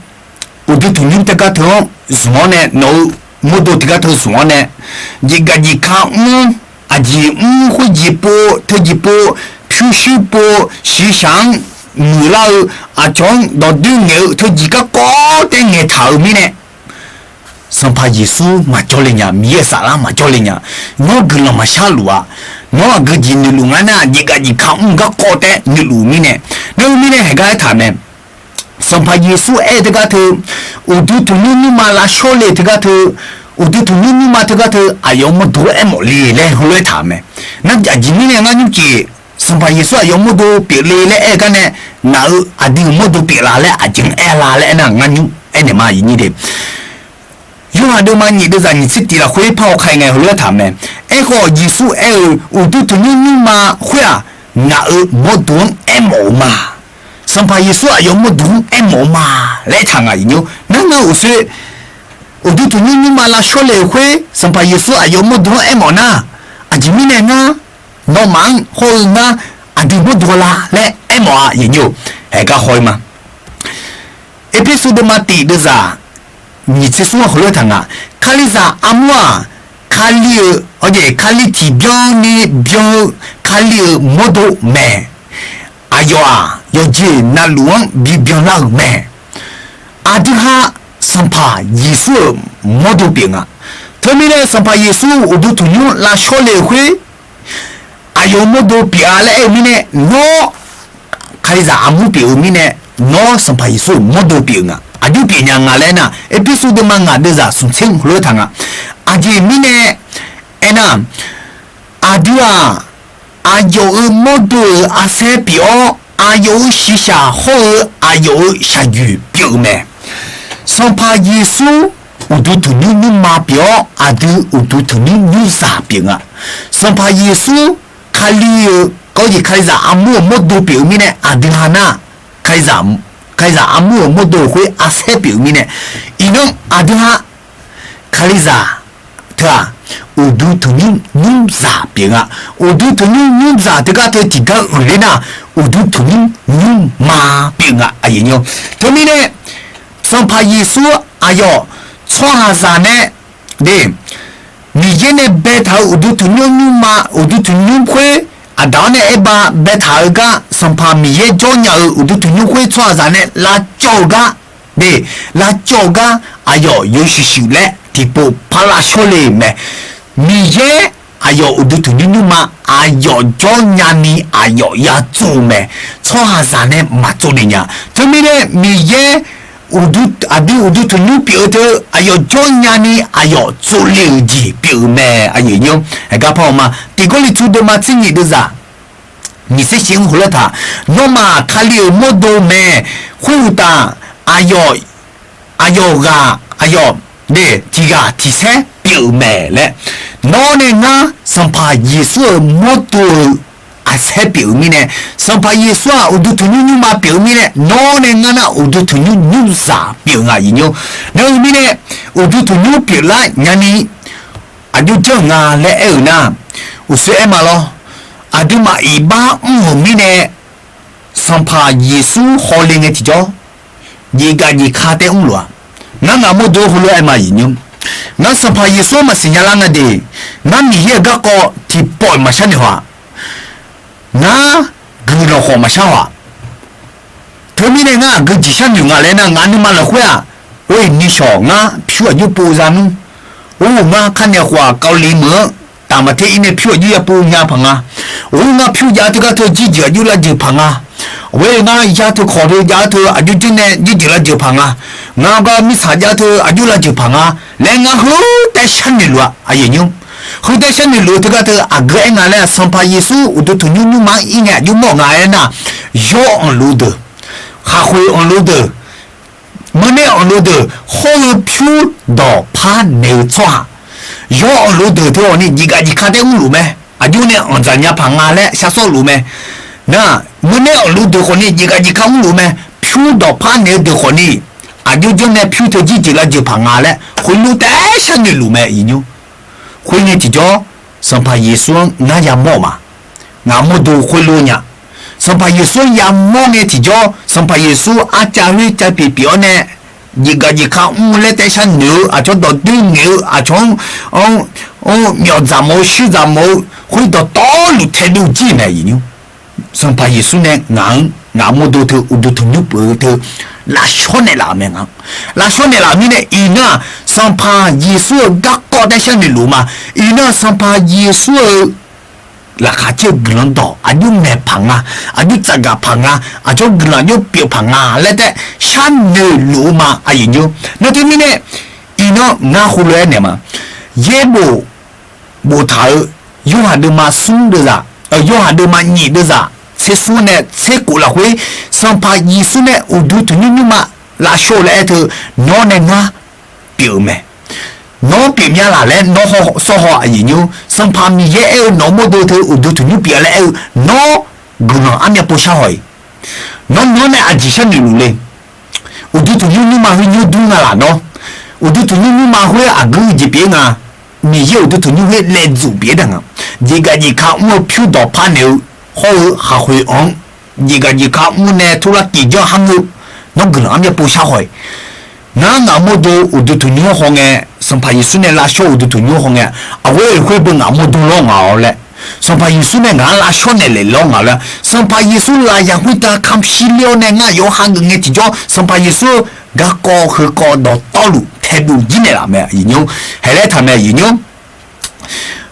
uqduq tanqnymr teugar teu-anr zmq-awr nae, nawq-euq mawrdo teugar teu zmq-awr nae, jeqgaf jeqka mr, aqjeq mr khoerjeq pov teujeq pov, pyurshuir pov, shiqshaq-anr muiqlar-eu, aqcawq-anr dawqdoer ngaeq-eu teujeq garkawv tae ngaeqtaq-euq mirnae, Sanqpaq Yeqsur maqjawr le nya, Miqyaer-euq saflar maqjawr le nya. Nawr guiqlanq maqshar luf-a. Nawr aqgeu jeq noeqluf nga nar, jeqgaf jeqka mr garkawv tae noeqluf mirnae, nawr-eu mirnae heugar aertaq mae. Sanqpaq Yeqsur aer-eu teugar teu, uqduq tanqnymr nymrma lavshawr le teugar teu, uqduq tanqnymr nymrma teugar teu aqyawf-euq mawrdo aermawf le laer heulof-aer taq-eu mae. Nar aqjeq mirnae ngar nymr jeq, Sanqpaq Yeqsur aqyawf-euq mawrdo pyeufle laer aer-eu gar nae, ngaq-euq aqdui-euq mawrdo pyeufla laer aqjeq-anr aer la laer aernar, ngar nymr aernaeq ma, aqyuif nyir de. Yorhaq deuvma nyiq deuvzaq nyiq tser tiq lafkhoer par hawkar ngae heulof-aer taq mae. Aerkhawf Yeqsur aer-eu, uqduq tanqnymr nymrma khoer-aq, ngaq-euq mawrdo-anr aermawf-eu ma. Sanqpaq Yeqsur aqyawf-euq mawrdo-anr aermawf-eu ma laer aertaq ngaq, aqyuif nyir. Nar ngar uqshoe, uqduq tanqnymr nymrma lavshawr le-euq khoer Sanqpaq Yeqsur aqyawf-euq mawrdo-anr aermawf nar, aqjeq mirnae ngar, nawmaf-anr hawr-eu ngar, aqdui mawrdo la laer aermawf-a, aqyuif nyir-or. Haegar haw-ir ma. Erpersu deuvma tiq deuvzaq nyiq tser smr-anr heulof-aer taq nga, Kalizaq armur-aq, Kali-euq awjeq, Kali tiqbyan ni byan-eu Kali-euq mawrdo mae. Aqyawf-aq, yawqjeq navluf-anr bibyan lar-euq mae. Aqdui ha Sanqpaq Yeqsur-euq mawrdo pyeuf nga. Teumirnae Sanqpaq Yeqsur uqduq tanqnymr lavshawr le-euq khoer, aqyawf-euq mawrdo pyeuf-a laer aer-eu mirnae, nawr Kalizaq armur pyeuf-eu mirnae, nawr Sanqpaq Yeqsur-euq mawrdo pyeuf nga. Aqjox pyeuf nya nga laer aernar, Erpersu deuvma ngaq deuvzaq smq tser hmq heulof-aer taq nga. Aqjeq mirnae aernar, aqdui-aq, aqyawf-euq mawrdo-euq arsaer pyeuf-awr, aqyawf-euq shiqshaq hawr-eu aqyawf-euq shaqjoeq pyeuf-eu mae. Sanqpaq Yeqsur uqduq tanqnymr nymrma pyeuf-awr, aqdui uqduq tanqnymr nymrzaq pyeuf nga. Sanqpaq Yeqsur Kali-euq kawv-eu jeq Kalizaq armur-euq mawrdo pyeuf-eu mirnae, aqdui ha nar, Kalizaq armur-euq mawrdo-euq khoer arsaer pyeuf-eu mirnae, iqnan aqdui ha Kalizaq teu-aq, uqduq tanqnymr nymrzaq pyeuf nga. Uqduq tanqnymr nymrzaq teugar teu tiqgar uiqler nar, uqduq tanqnymr nymrma pyeuf nga, aqyuif nyir-or. Teumirnae, Sanqpaq Yeqsur aqyawf tsawrhaqzaq nae de, Miqyaer nae baetaq-euq uqduq tanqnymr nymrma, uqduq tanqnymr khoer, aqdaq-awr nae aerba baetaq-eu gar, Sanqpaq Miqyaer jawrnya-euq uqduq tanqnymr khoer tsawrhaqzaq nae lavcawv-eu gar, de, lavcawv-eu gar aqyawf yawshuif shuif laer tiqpov parlar shawr le-euq mae. Miqyaer aqyawf uqduq tanqnymr nymrma aqyawf jawrnya ni aqyawf ya tsov-eu mae. Tsawrhaqzaq nae maqtsov le nya. Teumirnae Miqyaer aqdui uqduq tanqnymr pyeuf-eu teu aqyawf jawrnya ni aqyawf tsov le-euq jeq pyeuf-eu mae, aqyuif nyir-or. Aqgar par-awq ma, Tiq Gawrliqtu deuvma tser nyiq deuvzaq nyiq tser shif-anr heulof-aer taq, nawmaf Kali-euq mawrdo mae. Khoeruqtaf, aqyawf aqyawf ghaq aqyawf de tiq ghaq tiq saer pyeuf-euq mae laer, nawr nae ngar Sanqpaq Yeqsur-euq mawrdo-euq saer pyeuf-eu mirnae, Sanqpaq Yeqsur-aq uqduq tanqnymr nymrma pyeuf-eu mirnae, nawr nae ngar nar uqduq tanqnymr nymrzaq pyeuf nga aqyuif nymr. Nar-eu mirnae, uqduq tanqnymr pyeuflar nyani aqjox janr-euq nga laer aer-euq nar, uqshoe aer ma lawr. Aqduimaf iqbax mr-euq mirnae, Sanqpaq Yeqsur hawle ngae tiqjawr, jeqgaf jeqka taef mrluf-a. Ngar ngaq mawrdo heulof-aer aer ma aqyuif nymr. Ngar Sanqpaq Yeqsur-anr maqsiqnya lar nga de, ngar Miqyaer-euq garkawv tiqpawf-iq maqshar noeq haw-aq. Ngar guiqlanq khawf maqshar haw-aq. Teumirnae ngar aqgeu jeqshar noeq nga laer nar, ngaq nuima lafkhoer-aq, or-iq nishawq ngar pyur aqjox pov za nmr. Or, ngar kar nae khof-aq, Kali meuq-anr taqmaq ter ir nae pyur aqjox yapov nya paq nga. Or, ngar pyur jav-eu teugar teu jirjeuq aqjox lavjeuq paq nga. Or, ngar ya teu kawq teu jav-eu teu aqjox janr nae jirjeuq lavjeuq paq nga. Ngar gar mirtsaq jav-eu teu aqjox lavjeuq paq nga laer ngar heu taef sharnoeq luf-a aqyuif nymr. Heu taef sharnoeq luf-eu teugar teu aqgeu aer nga laer-aq, Sanqpaq Yeqsur uqduq tanqnymr nymrma-anr ir ngae aqjox mawr nga aer nar, yawr anqluf deuq, khaqkhoeq anqluf deuq, meuqnae anqluf deuq hawr-eu pyur dawqpar naeq-eu tsawrhaq, yawr anqluf deuq teu khawfni jeqgaf jeqka taef mrluf mae. Aqjox nae anqdzaq nya paq nga laer shar sawr luf mae. Nar, meuqnae anqluf deuq khawfni jeqgaf jeqka mrluf mae. Pyur dawqpar naeq-eu deuq khawfni aqjox janr nae pyur teu jirjeuq lavjeuq paq nga laer khoerlof taef sharnoeq luf mae aqyuif nymr. Khoerngae tiqjawr, Sanqpaq Yeqsur-anr ngar yamawr-eu ma. Ngaq mawrdo khoerlof nya. Sanqpaq Yeqsur-anr yamawr ngae tiqjawr, Sanqpaq Yeqsur arcav khoer cav pyeuf pyeuf-awr nae, jeqgaf jeqka mr laer taef sharnoeq-eu aqcawq, dawqdoer ngaeq-eu aqcawq-anr, myawf dzaq mawf-eu shuir dzaq mawf-eu khoer dawqtawvluf taedov jir mae aqyuif nymr. Sanqpaq Yeqsur nae ngaq-anr ngaq mawrdo teu uqduq tanqnymr pyeuf-eu teu lavshawr naeqlaf-euq mae nga. Lavshawr naeqlaf-euq mirnae iqnan-aq, Sanqpaq Yeqsur-euq garkawv taef sharnoeq luf ma. Iqnan-aq, Sanqpaq Yeqsur-euq laqkhaq caer-eu guiqlanq dawq aqjox maeq paq nga, aqjox tsafgaq paq nga, aqcawq guiqlanq aqjox pyeuf paq nga laer taef sharnoeq luf-eu ma aqyuif nymr. Nar teumirnae, iqnan ngar heulof-aer naeq ma. Yaerbof boftaq-eu Yorhaq deuvma smr deuvzaq, Yorhaq deuvma nyiq deuvzaq tser smr nae tser khof lafkhoer, Sanqpaq Yeqsur nae uqduq tanqnymr nymrma lavshawr-eu laer aer teu, nawr nae ngar pyeuf-eu mae. Nawr pyeuf mya laq laer nawr sawr haw aqyuif nymr. Sanqpaq Miqyaer aer-eu nawq-eu mawrdo teu uqduq tanqnymr pyeuf laer aer-eu, nawr guiqlanq armyav pov shar haw-iq. Nawr nawr nae aqjeq sharnoeq luf le. Uqduq tanqnymr nymrma khoer nymr dur nga laf nawr. Uqduq tanqnymr nymrma khoer aqgeu jeq pyeuf-ir nga. Miqyaer uqduq tanqnymr khoer laev dzuf pyeuf-ir daq nga. Jeqgaf jeqka mr-eu pyur dawqpar naeq-eu hawr-eu khaqkhoeq anq-anr jeqgaf jeqka mr nae turlar tiqjanr har ngeur, nawr guiqlanq armyav pov shar haw-iq. Ngar ngaq mawrdo uqduq tanqnymr haw ngae, Sanqpaq Yeqsur nae lavshawr uqduq tanqnymr haw ngae, aqghoer khoer beu ngaq mawrdo lawr ngaq-awr laer, Sanqpaq Yeqsur nae ngaq-anr lavshawr naeqlaeq lawr ngaq laer, Sanqpaq Yeqsur lafyaq khoertav kamq shir ler-awr nae ngar yawqha geuf ngae tiqjawr, Sanqpaq Yeqsur garkawv heukawv dawqtawvluf taedov jir naeqlaf mae aqyuif nymr. Haeq laer taq mae aqyuif nymr.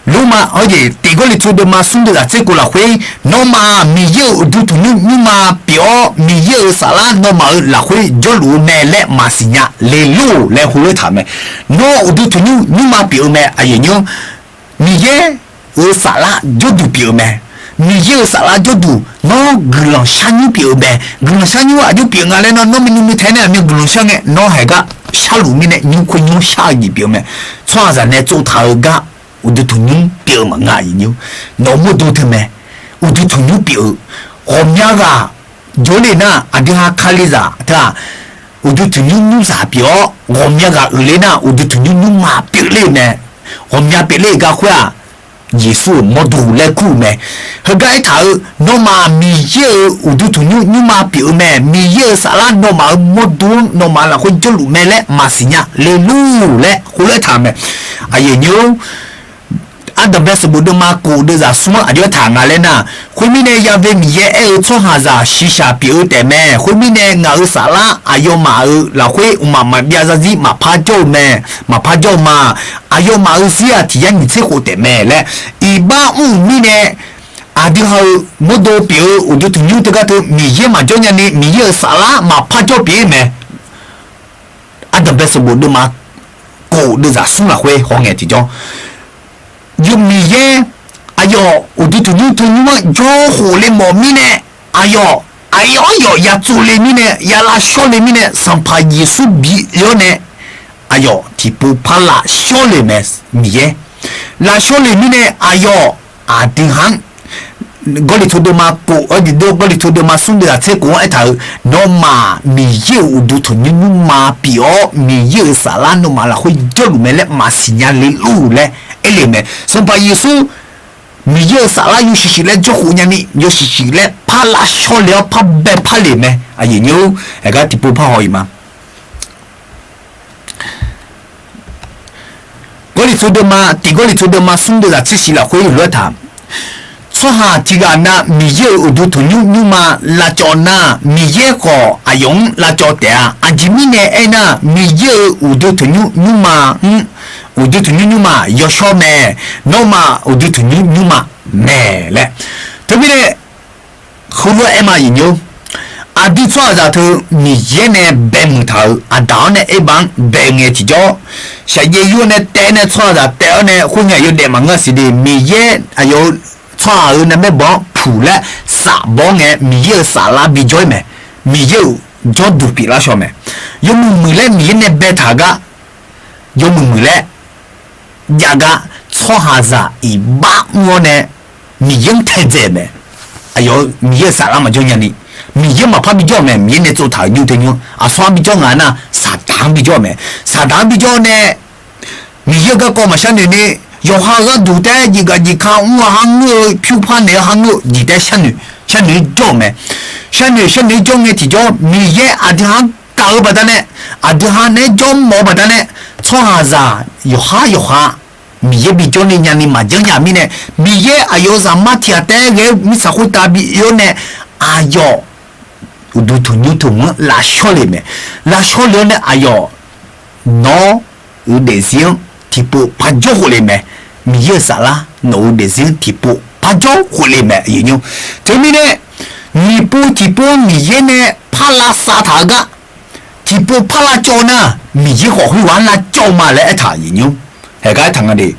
Lormav-anr jeq tiq Gawrliqtu deuvma smr deuvzaq tser khof lafkhoer, nawmaf-aq Miqyaer-euq uqduq tanqnymr nymrma pyeuf-awr, Miqyaer-euq saflar nawmaf-euq lafkhoer jawrluf-eu mae laer maqsiq nya le lor laer heulof-aer taq mae. Nawr uqduq tanqnymr nymrma pyeuf-eu mae aqyuif nymr. Miqyaer-euq saflar jawrduq pyeuf-eu mae. Miqyaer-euq saflar jawrduq nawr guiqlanq sharnymr pyeuf-eu mae. Guiqlanq sharnymr aqjox pyeuf nga laer nawr, nawr nuinoeq tae nae aqmyan guiqlanq shar ngae, nawr haeq gar sharluf mirnae nymr khoer nymr shar-eu jeq pyeuf-eu mae. Tsawrhaqzaq nae tsovtaq-eu gar uqduq tanqnymr pyeuf-eu maqngeur aqyuif nymr. Nawq-eu mawrdo teu mae. Uqduq tanqnymr pyeuf-eu ghawqmya ghaq jawrle nar, aqdui ha Kalizaq teu-aq, uqduq tanqnymr nymrzaq pyeuf-awr, ghawqmya ghaq uiqler nar, uqduq tanqnymr nymrma pyeufler-eu mae. Ghawqmya pyeufler-eu gar khoer-aq, Yeqsur-euq mawrdo laer kur-eu mae. Heugar aertaq-eu, nawmaf Miqyaer-euq uqduq tanqnymr nymrma pyeuf-eu mae. Miqyaer-euq saflar nawmaf-euq mawrdo-anr nawmaf lafkhoer jawrluf mae laer maqsiq nya le lor laer heulof-aer taq-eu mae. Aqyuif nymr, Ardanqbae sanqbof deuvma kof deuvzaq smr-anr aqjox-aer taq nga laer nar, khoermirnae Ya've Miqyaer aer-eu tsawrhaqzaq shiqshaq pyeuf-eu taef mae. Khoermirnae ngaq-euq saflar aqyawfmaf-euq lafkhoer mqmaq maqbyav zarzir maqpar jawr-eu mae. Maqpar jawr-eu ma. Aqyawfmaf-euq zir-aq tiq yar nyiq tser khof taef mae laer iqbax mr-euq mirnae, aqdui ha-euq mawrdo pyeuf-eu uqduq tanqnymr teugar teu Miqyaer maqjawr nyani Miqyaer-euq saflar maqpar jawr pyeuf-ir mae. Ardanqbae sanqbof deuvma kof deuvzaq smr lafkhoer hawngae tiqjawr, yawf Miqyaer aqyawf uqduq tanqnymr teu nymr-anr jawr khof le mawf mirnae, aqyawf, aqyawf-anr yawf ya tsov le mirnae, ya lavshawr le mirnae, Sanqpaq Yeqsur bi-awr nae aqyawf tiqpov par lavshawr le mae. Miqyaer lavshawr le mirnae aqyawf aqdui ha-anr Gawrliqtu deuvma kof-aer, Gawrliqtu deuvma smr deuv-aq tser kof-anr aertaq-euq, nawmaf Miqyaer-euq uqduq tanqnymr nymrma pyeuf-awr, Miqyaer-euq saflar nawmaf lafkhoer jawrluf mae laer maqsiq nya le luf laer aer le mae. Sanqpaq Yeqsur Miqyaer-euq saflar yawshuif shuif laer jawrkhof nyani, yawshuif shuif laer parlar shawr le-awr parbae par le mae. Aqyuif nymr, aergar tiqpov par haw-iq ma. Gawrliqtu deuvma, tiq Gawrliqtu deuvma smr deuv-aq tser shiq lafkhoer lof-aer taq, tsawrhaq tiq ghaq na Miqyaer-euq uqduq tanqnymr nymrma lavcawv nar, Miqyaer khawf aqyawf-anr lavcawv taef-a. Aqjeq mirnae aernar, Miqyaer-euq uqduq tanqnymr nymrma-anr, uqduq tanqnymr nymrma yawshawr mae. Nawmaf uqduq tanqnymr nymrma mae laer. Teumirnae, heulof-aer aer ma, aqyuif nymr, aqdui tsawrhaqzaq teu Miqyaer nae baemuiq taq-euq Aqdaq-anr nae Erbav-anr bae ngae tiqjawr, shaqjaev yur-awr nae taef-aer nae tsawrhaqzaq taef-awr nae khoerngae yawdaef maqngeur-a siqde, Miqyaer aqyawf-eu tsawrhaq-euq nae maerbanq-anr puq laer safbaw-awr ngae, Miqyaer-euq saflar bijawr-ir mae. Miqyaer-euq jawrduq pyeuflar shaw mae. Yawmuiq muiq laer Miqyaer nae baetaq-eu gar, yawmuiq muiq laer jav gar, tsawrhaqzaq iqbax mr-awr nae Miqyaer-anr taedzae-euq mae. Aqyawf Miqyaer-euq saflar maqjawr nyani, Miqyaer maqpar bijawr-euq mae. Miqyaer nae tsovtaq-euq nymr teu nymr-anr aqsur-anr bijawr nga nar, Saqdaq-anr bijawr-euq mae. Saqdaq-anr bijawr nae Miqyaer-euq garkawv maqshar noeq ni, yawqha-eu gharduq taef-aer jeqgaq jeqka mr-eu har ngeur-eu, pyur par naeq-eu har ngeur-eu jeq taef-aer sharnoeq sharnoeq-ir jawr-euq mae. Sharnoeq sharnoeq-ir jawr ngae tiqjawr, Miqyaer aqdui ha-anr gaq-eu baqdanae, aqdui ha naeq-aer jawr mawf-eu baqdanae, tsawrhaqzaq yawqhar yawqha Miqyaer bijawr ni nyani maqjanr nya mirnae, Miqyaer aqyawf-euq zaqmar tiq ghaq taef-aer ghae-aer mirtsaq khoertav bi oe-awr nae, aqyawf uqduq tanqnymr teu hmq-anr lavshawr le mae. Lavshawr le-awr nae aqyawf nawr-euq daefzir-anr tiqpov parjawr khof le mae. Miqyaer-euq saflar nawq-euq daefzir-anr tiqpov parjawr khof le mae, aqyuif nymr. Teumirnae, nyiq pov tiqpov-anr Miqyaer nae par lavsav taq-eu gar, tiqpov par lavcawv nar, Miqyaer khawf khoerghaq-anr lavcawv ma laer aertaq, aqyuif nymr. Haeq gar aertaq nga de.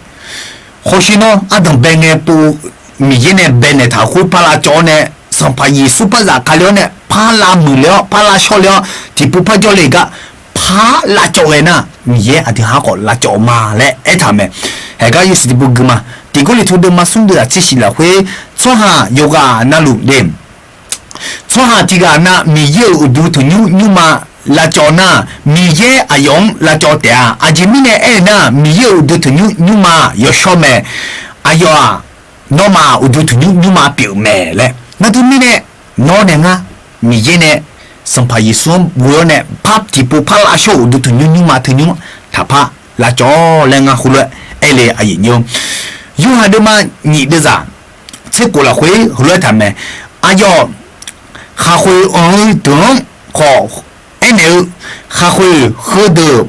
Khawshir nawr ardanq bae ngae pov, Miqyaer nae baenaeq taq-euq khoer par lavcawv-awr nae, Sanqpaq Yeqsur par zafkale-awr nae par lavmuiq le-awr par lavshawr le-awr tiqpov parjawr le gar par lavcawv ghae nar, Miqyaer aqdui ha khawf lavcawv ma laer aertaq mae. Haeq gar yawshuif tiqpov gui ma. Tiq Gawrliqtu deuvma smr deuv-aq tser shiq lafkhoer, tsawrhaq yawqghaq navluf de, tsawrhaq tiq ghaq na Miqyaer-euq uqduq tanqnymr nymrma lavcawv nar, Miqyaer aqyawf-anr lavcawv taef-a. Aqjeq mirnae aer-eu nar, Miqyaer-euq uqduq tanqnymr nymrma yawshawr mae. Aqyawf-aq, nawmaf uqduq tanqnymr nymrma pyeuf-euq mae laer. Ngar teumirnae nawr nae ngar Miqyaer nae Sanqpaq Yeqsur-anr ghoe-awr nae par tiqpov par lavshawr-euq uqduq tanqnymr nymrma teu nymr taqpar lavcawv laer ngar heulof-aer aer le, aqyuif nymr. Yorhaq deuvma nyiq deuvzaq tser khof lafkhoer heulof-aer taq mae. Aqyawf khaqkhoeq anq-eu deuq-anr khawf aernaeq-eu, khaqkhoeq heudeuq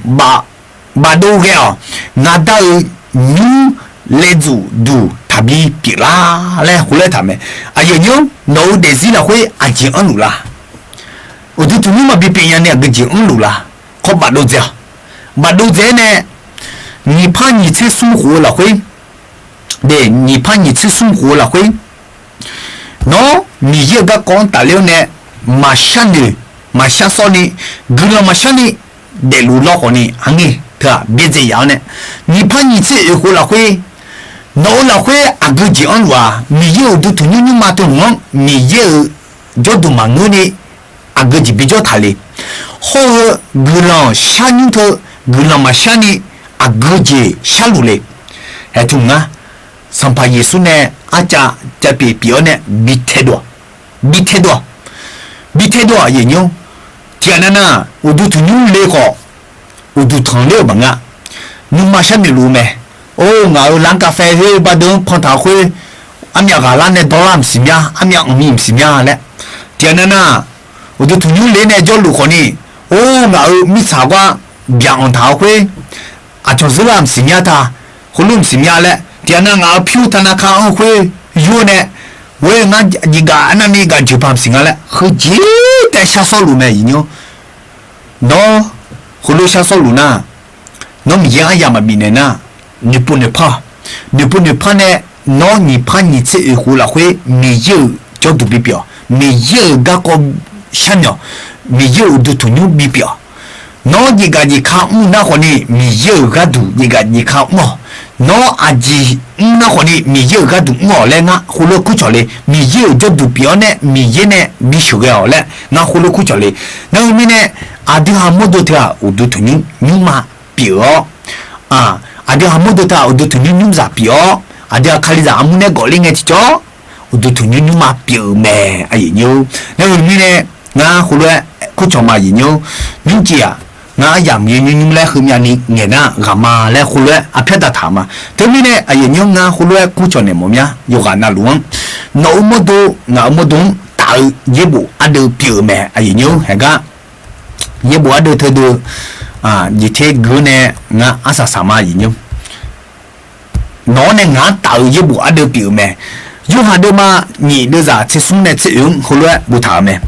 bafdov ghae-awq. Ngaq Da-euq nymr laev dzuf duq taqbi pyeuflar laer heulof-aer taq mae. Aqyuif nymr, nawq-euq daefzir lafkhoer aqjeq anrluf la? Uqduq tanqnymr maqbi pyeuf nya ni aqgeu jeq anrluf la? Khawf bafdov dzae-awq. Bafdov dzae-aer nae, nyiq par nyiq tser smr khof-eu lafkhoer, de, nyiq par nyiq tser smr khof-eu lafkhoer, nawr Miqyaer-euq garkawv-anr tafler-awr nae maqshar noeq maqshar sawr ni, guiqlanq maqshar ni daefluf lawr khawf ni, arngae teu-aq byaerdzae yaf-awr nae, nyiq par nyiq tser oeq khof lafkhoer, nawq-euq lafkhoer aqgeu jeq anrluf-aq, Miqyaer-euq uqduq tanqnymr nymrma teu hmq-anr Miqyaer-euq jawrduq maqngeur ni aqgeu jeq bijawr taq le. Hawr-eu guiqlanq sharnymr teu guiqlanq maqshar ni aqgeu jeq sharluf le. Haeq tmq ngar, Sanqpaq Yeqsur nae arcav cav pyeuf pyeuf-awr nae bi taedov-awq, bi taedov-awq, bi taedov-awq, aqyuif nymr. Tiqghaq nav nar, uqduq tanqnymr le khawf, uqduq tanqler-euq maqngeur. Nuima sharnoeq luf-eu mae. Or, ngaq-euq lanr kafhae khoer bardeuv-anr pan taq-eu khoer, armyav ghaqlar nae dawrlar maqsiq mya, armyav anqni maqsiq mya laer. Tiqghaq nav nar, uqduq tanqnymr le nae jawrluf khawf ni, or, ngaq-euq mirtsaq gar byaq anq taq-eu khoer, aqcawq zeur lar maqsiq mya ta, khoerlof maqsiq mya laer. Tiqghaq nav ngaq-euq pyur tanavka anr-eu khoer yur-eu nae, ghoer ngar jeqgaf arnavni gaq joeqpaq maqsiq nga laer, heujeq taef shar sawrluf mae, aqyuif nymr. Nawr heulof shar sawrluf nar, nawr Miqyaer aryamq maqbif naeq nar, noeqpov noeqpar, noeqpov noeqpar nae, nawr nyiq par nyiq tser oeq khof lafkhoer Miqyaer-euq jawrduq bipyeuf-awq. Miqyaer-euq garkawv sharmyawf, Miqyaer-euq uqduq tanqnymr bipyeuf-awq. Nawr jeqgaf jeqka mr nar khawf ni, Miqyaer-euq gharduq jeqgaf jeqka mr-awq. Nawr aqjeq mr nar khawfni Miqyaer-euq gharduq mr-awq laer ngar khoerlof-aer kurcawq le. Miqyaer-euq jawrduq pyeuf-awr nae Miqyaer nae bisheuq ghae-awq laer ngar khoerlof-aer kurcawq le. Nar heu mirnae, aqdui ha mawrdo teu-aq uqduq tanqnymr nymrma pyeuf-awr, aqdui ha mawrdo teu-aq uqduq tanqnymr nymrzaq pyeuf-awr, aqdui ha Kalizaq armur nae gawfler ngae tiqjawr, uqduq tanqnymr nymrma pyeuf-euq mae, aqyuif nymr. Nar heu mirnae, ngar khoerlof-aer kurcawq ma, aqyuif nymr. Nymrcif-aq, ngar aryamq yawnymr nymr laer heumyavni ngaeq nar ghaq ma laer khoerlof-aer arpyar daqtaq ma. Teumirnae aqyuif nymr, ngar khoerlof-aer kurcawq naeq mawf mya yawqghaq navluf-anr, nawq-euq mawrdo, ngaq-euq mawrdo-anr taf-eu yaerbof ardeuv pyeuf-euq mae, aqyuif nymr. Haeqgar yaerbof ardeuv teudeuv jeqter gui-awr nae ngar arsaq saq ma, aqyuif nymr. Nawq-anr nae ngaq-anr taf-eu yaerbof ardeuv pyeuf-euq mae. Yorhaq deuvma nyiq deuvzaq tsersmr nae tseroeq-anr heulof-aer boftaq-euq mae.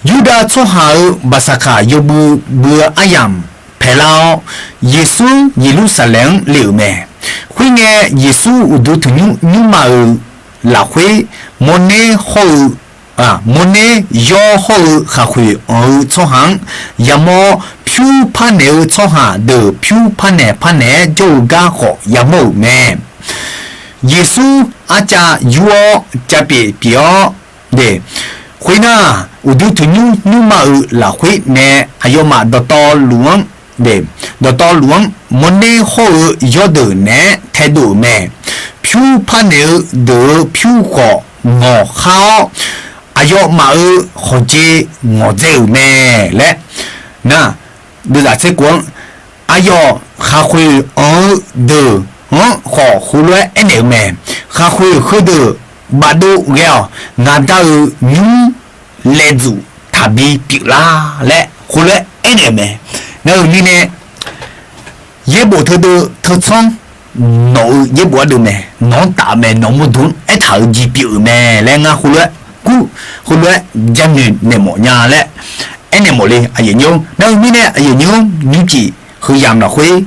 Yurdav tsawrhaq-euq Baqsaqkaq yawbui bui-eu aryamq paeqlar-awr, Yeqsur Yeqlursaqlaeq-anr le-euq mae. Khoerngae, Yeqsur uqduq tanqnymr nymrma-euq lafkhoer, mawrner hawr-eu mawrner yawr hawr-eu khaqkhoeq anq-eu tsawrhaq-anr yamawr-awr, pyur parnaeq-eu tsawrhaq deuq pyur parnaeq parnaeq-aer jawr-eu gar khawf yamawr-euq mae. Yeqsur arcav yur-awr cavpyeuf pyeuf-awr, khoernar, uqduq tanqnymr nymrma-euq lafkhoer nae aqyawfmaf dawqtawvluf-anr, dawqtawvluf-anr mawrner hawr-eu yawrdeuq naeq-aer taedov-euq mae. Pyur parnaeq-eu deuq-euq pyur khawf ngawqkhar-awr, aqyawfmaf-euq khawqjeq ngawqdzae-euq mae laer, nar, deuvzaq tserkhof-anr, aqyawf khaqkhoeq anq-eu deuq-anr khawf heulof-aer aernaeq-eu mae. Khaqkhoeq heudeuq bafdov ghae-awq. Ngaqda-euq nymr laeqdzuf taqbi pyeuflar laer heulof-aer aernaeq-eu mae. Nar-eu mirnae, yaerbof teudeuv teutsanr, nawq-euq yaerbof ardeuv mae. Nawq-anr taf-eu mae. Nawq-euq mawrdo-anr aertaq-euq jeq pyeuf-euq mae laer ngar heulof-aer kur, heulof-aer janoeq naeq mawf nya laer aernaeq mawf le, aqyuif nymr. Nar-eu mirnae aqyuif nymr, nymrcif heuyamq lafkhoer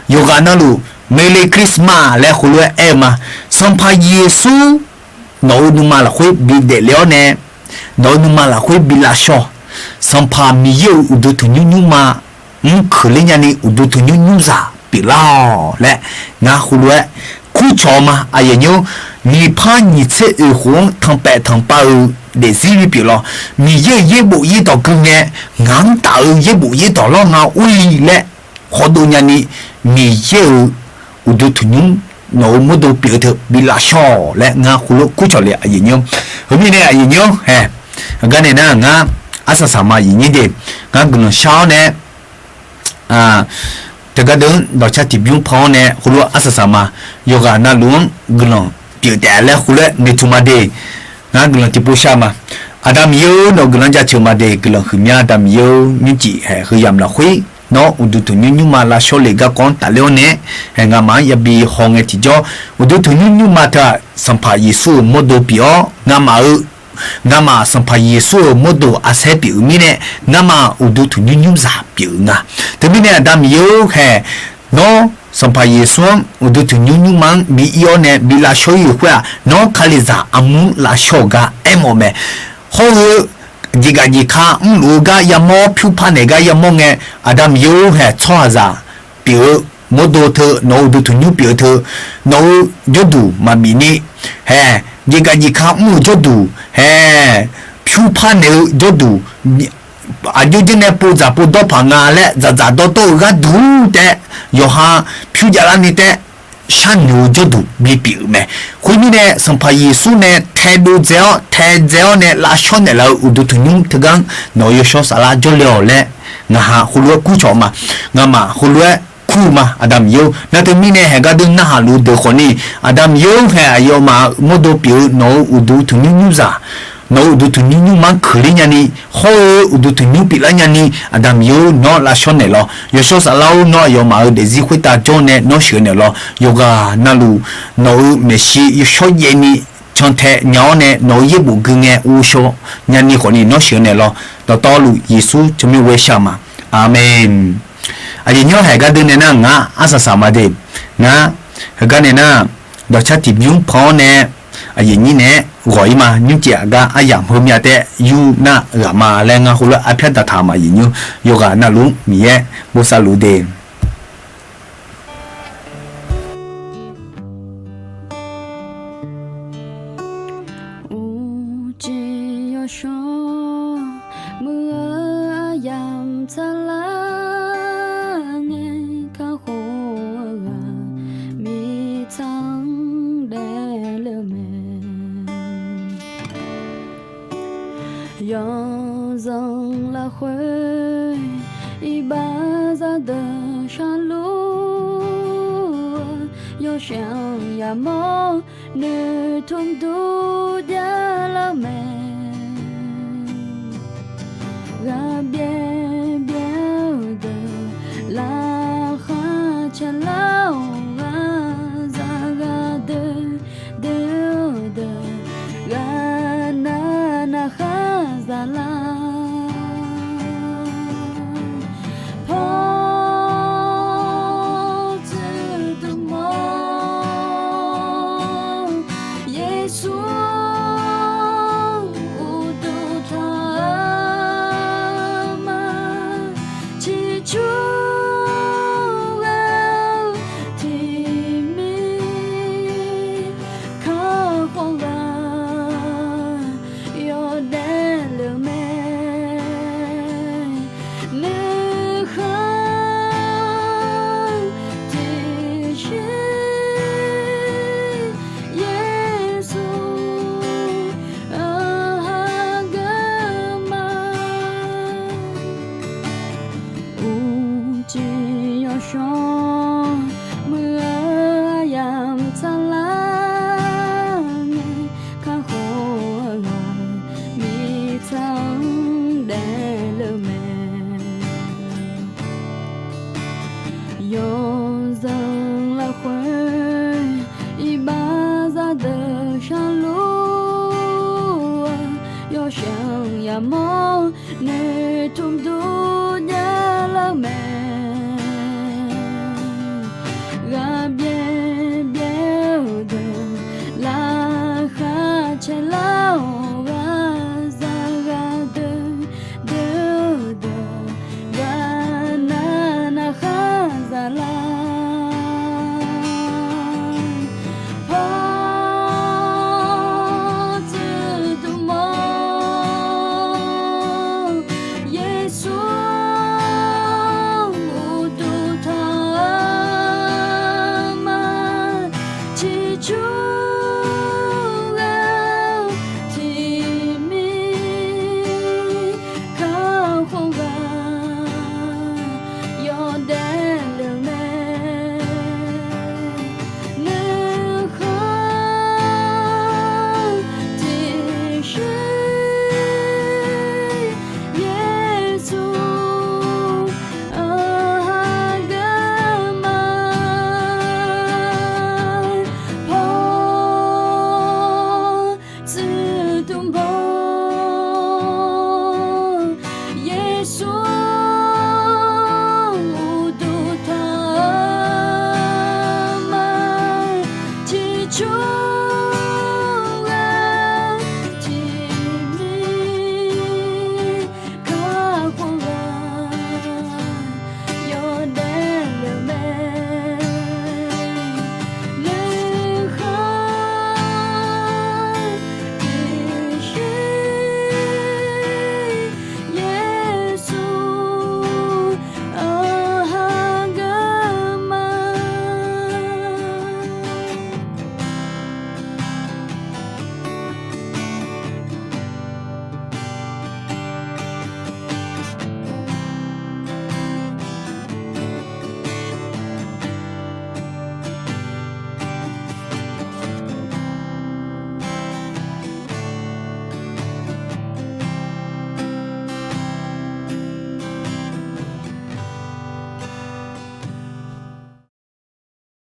yawqghaq navluf Merry Christmas laer heulof-aer aer-eu ma. Sanqpaq Yeqsur nawq-euq nuima lafkhoer bi daefle-awr nae, nawq-euq nuima lafkhoer bi lavshawr. Sanqpaq Miqyaer-euq uqduq tanqnymr nymrma mr keuqler nyani uqduq tanqnymr nymrzaq pyeuflar-awq laer ngar heulof-aer kurcawq-eu ma, aqyuif nymr. Nyiq par nyiq tser oeq khof-anr tanqpaef tanqpav-eu daefzir bipyeuf lawr. Miqyaer-euq yaerbof yaerdawq gui ngae, ngaq-anr taf-eu yaerbof yaerdawq lawr nga ur-i laer khawdov nyani, Miqyaer-euq uqduq tanqnymr nawq-euq mawrdo pyeuf-eu teu bi lavshawr-awq laer ngar heulof kurcawq le, aqyuif nymr. Heumirnae aqyuif nymr hae, heugar nae nar ngar arsaq saq ma, aqyuif nymr de. Ngar guiqlanq shar-awr nae, teugar deuq-anr dawqcar tiqbymr pan-awr nae heulof arsaq saq ma. Yawqghaq navluf-anr guiqlanq pyeuf taef laer heulof-aer noeqtmq ma de. Ngar guiqlanq tiqpov shar ma. Aqda Miqyaer-or, nawq-eu guiqlanq jaceuq ma de. Guiqlanq huiqmya Aqda Miqyaer-or, nymrcif haeq heuyamq lafkhoer nawr uqduq tanqnymr nymrma lavshawr le garkawv-anr tafler-awr nae, haeq nga'maf-anr yabi haw ngae tiqjawr, uqduq tanqnymr nymrma teu-aq Sanqpaq Yeqsur-euq mawrdo pyeuf-awr, nga'maf-eu nga'maf Sanqpaq Yeqsur-euq mawrdo arsaer pyeuf-eu mirnae, nga'maf uqduq tanqnymr nymrzaq pyeuf-eu nga. Teumirnae Aqda Miqyaer-or haeq, nawr Sanqpaq Yeqsur-anr uqduq tanqnymr nymrma-anr bi ir-awr nae bi lavshawr ir-euq khoer-aq, nawr Kalizaq armur lavshawr-euq gar aermawf-eu mae. Hawr-eu jeqgaf jeqka mrluf-eu gar yamawr-awr, pyurpar naeq gar yamawr ngae, Aqda Miqyaer-or haeq, tsawrhaqzaq pyeuf-eu mawrdo teu, nawq-euq uqduq tanqnymr pyeuf-eu teu, nawq-euq jawrduq maqbif ni, haeq, jeqgaf jeqka mr-eu jawrduq, haeq, pyurpar naeq-eu jawrduq, aqjox janr nae povdzaq povdawr paq nga laer dzaqdzaq dawrdawr-eu gharduq taef, yawqha pyur javlar ni taef, sharnoeq-eu jawrduq bipyeuf-euq mae. Khoermirnae, Sanqpaq Yeqsur nae taedov dzae-awr, taedzae-awr nae lavshawr naeqlaf-eu uqduq tanqnymr teugar-anr nawq-euq yawshawr saflar jawrle-awq laer, ngaq ha heulof-aer kurcawq ma. Nga'maf heulof-aer kur-eu ma, Aqda Miqyaer-or. Nar teumirnae haeq gardeuv narhaq luf-eu deuq khawfni, Aqda Miqyaer-or haeq, aqyawfmaf-euq mawrdo pyeuf-eu nawq-euq uqduq tanqnymr nymrzaq, nawq-euq uqduq tanqnymr nymrma-anr keuqler nyani, hawr-eu uqduq tanqnymr pyeuflar nyani, Aqda Miqyaer-or, nawr lavshawr naeqlawq. Yawshawr saflar-or, nawr aqyawfmaf-euq daefzir khoertav jawr nae nawr sheuqghae naeqlawq. Yawqghaq navluf nawq-euq maeqshi yawshawr jaev ni cantae nya-awr nae nawq-euq yaerbof gui ngae ghovshaw nyani khawfni nawr sheuqghae naeqlawq. Dawqtawvluf Yeqsur tsawrmyanr ghoe shar ma. Aqmeq. Aqyuif nymr haeq gardeuv nae nar ngar arsaq saq ma de. Ngar heugar nae nar dawqcar tiqbymr pan-awr nae aqyuif nyir naeq-aer ghawq-ir ma. Nymrcif aqgar aryamq heumya taef yur nar ghaq ma laer ngar heulof-aer arpyar daqtaq ma, aqyuif nymr. Yawqghaq navluf-anr Miqyaer bosav luf de. Yawzanq lafkhoer iqbax zaqdeuq sharluf-eu, yawshaef-anr yamawr noeqtmq dur javlar-eu mae. Ghaqbyaer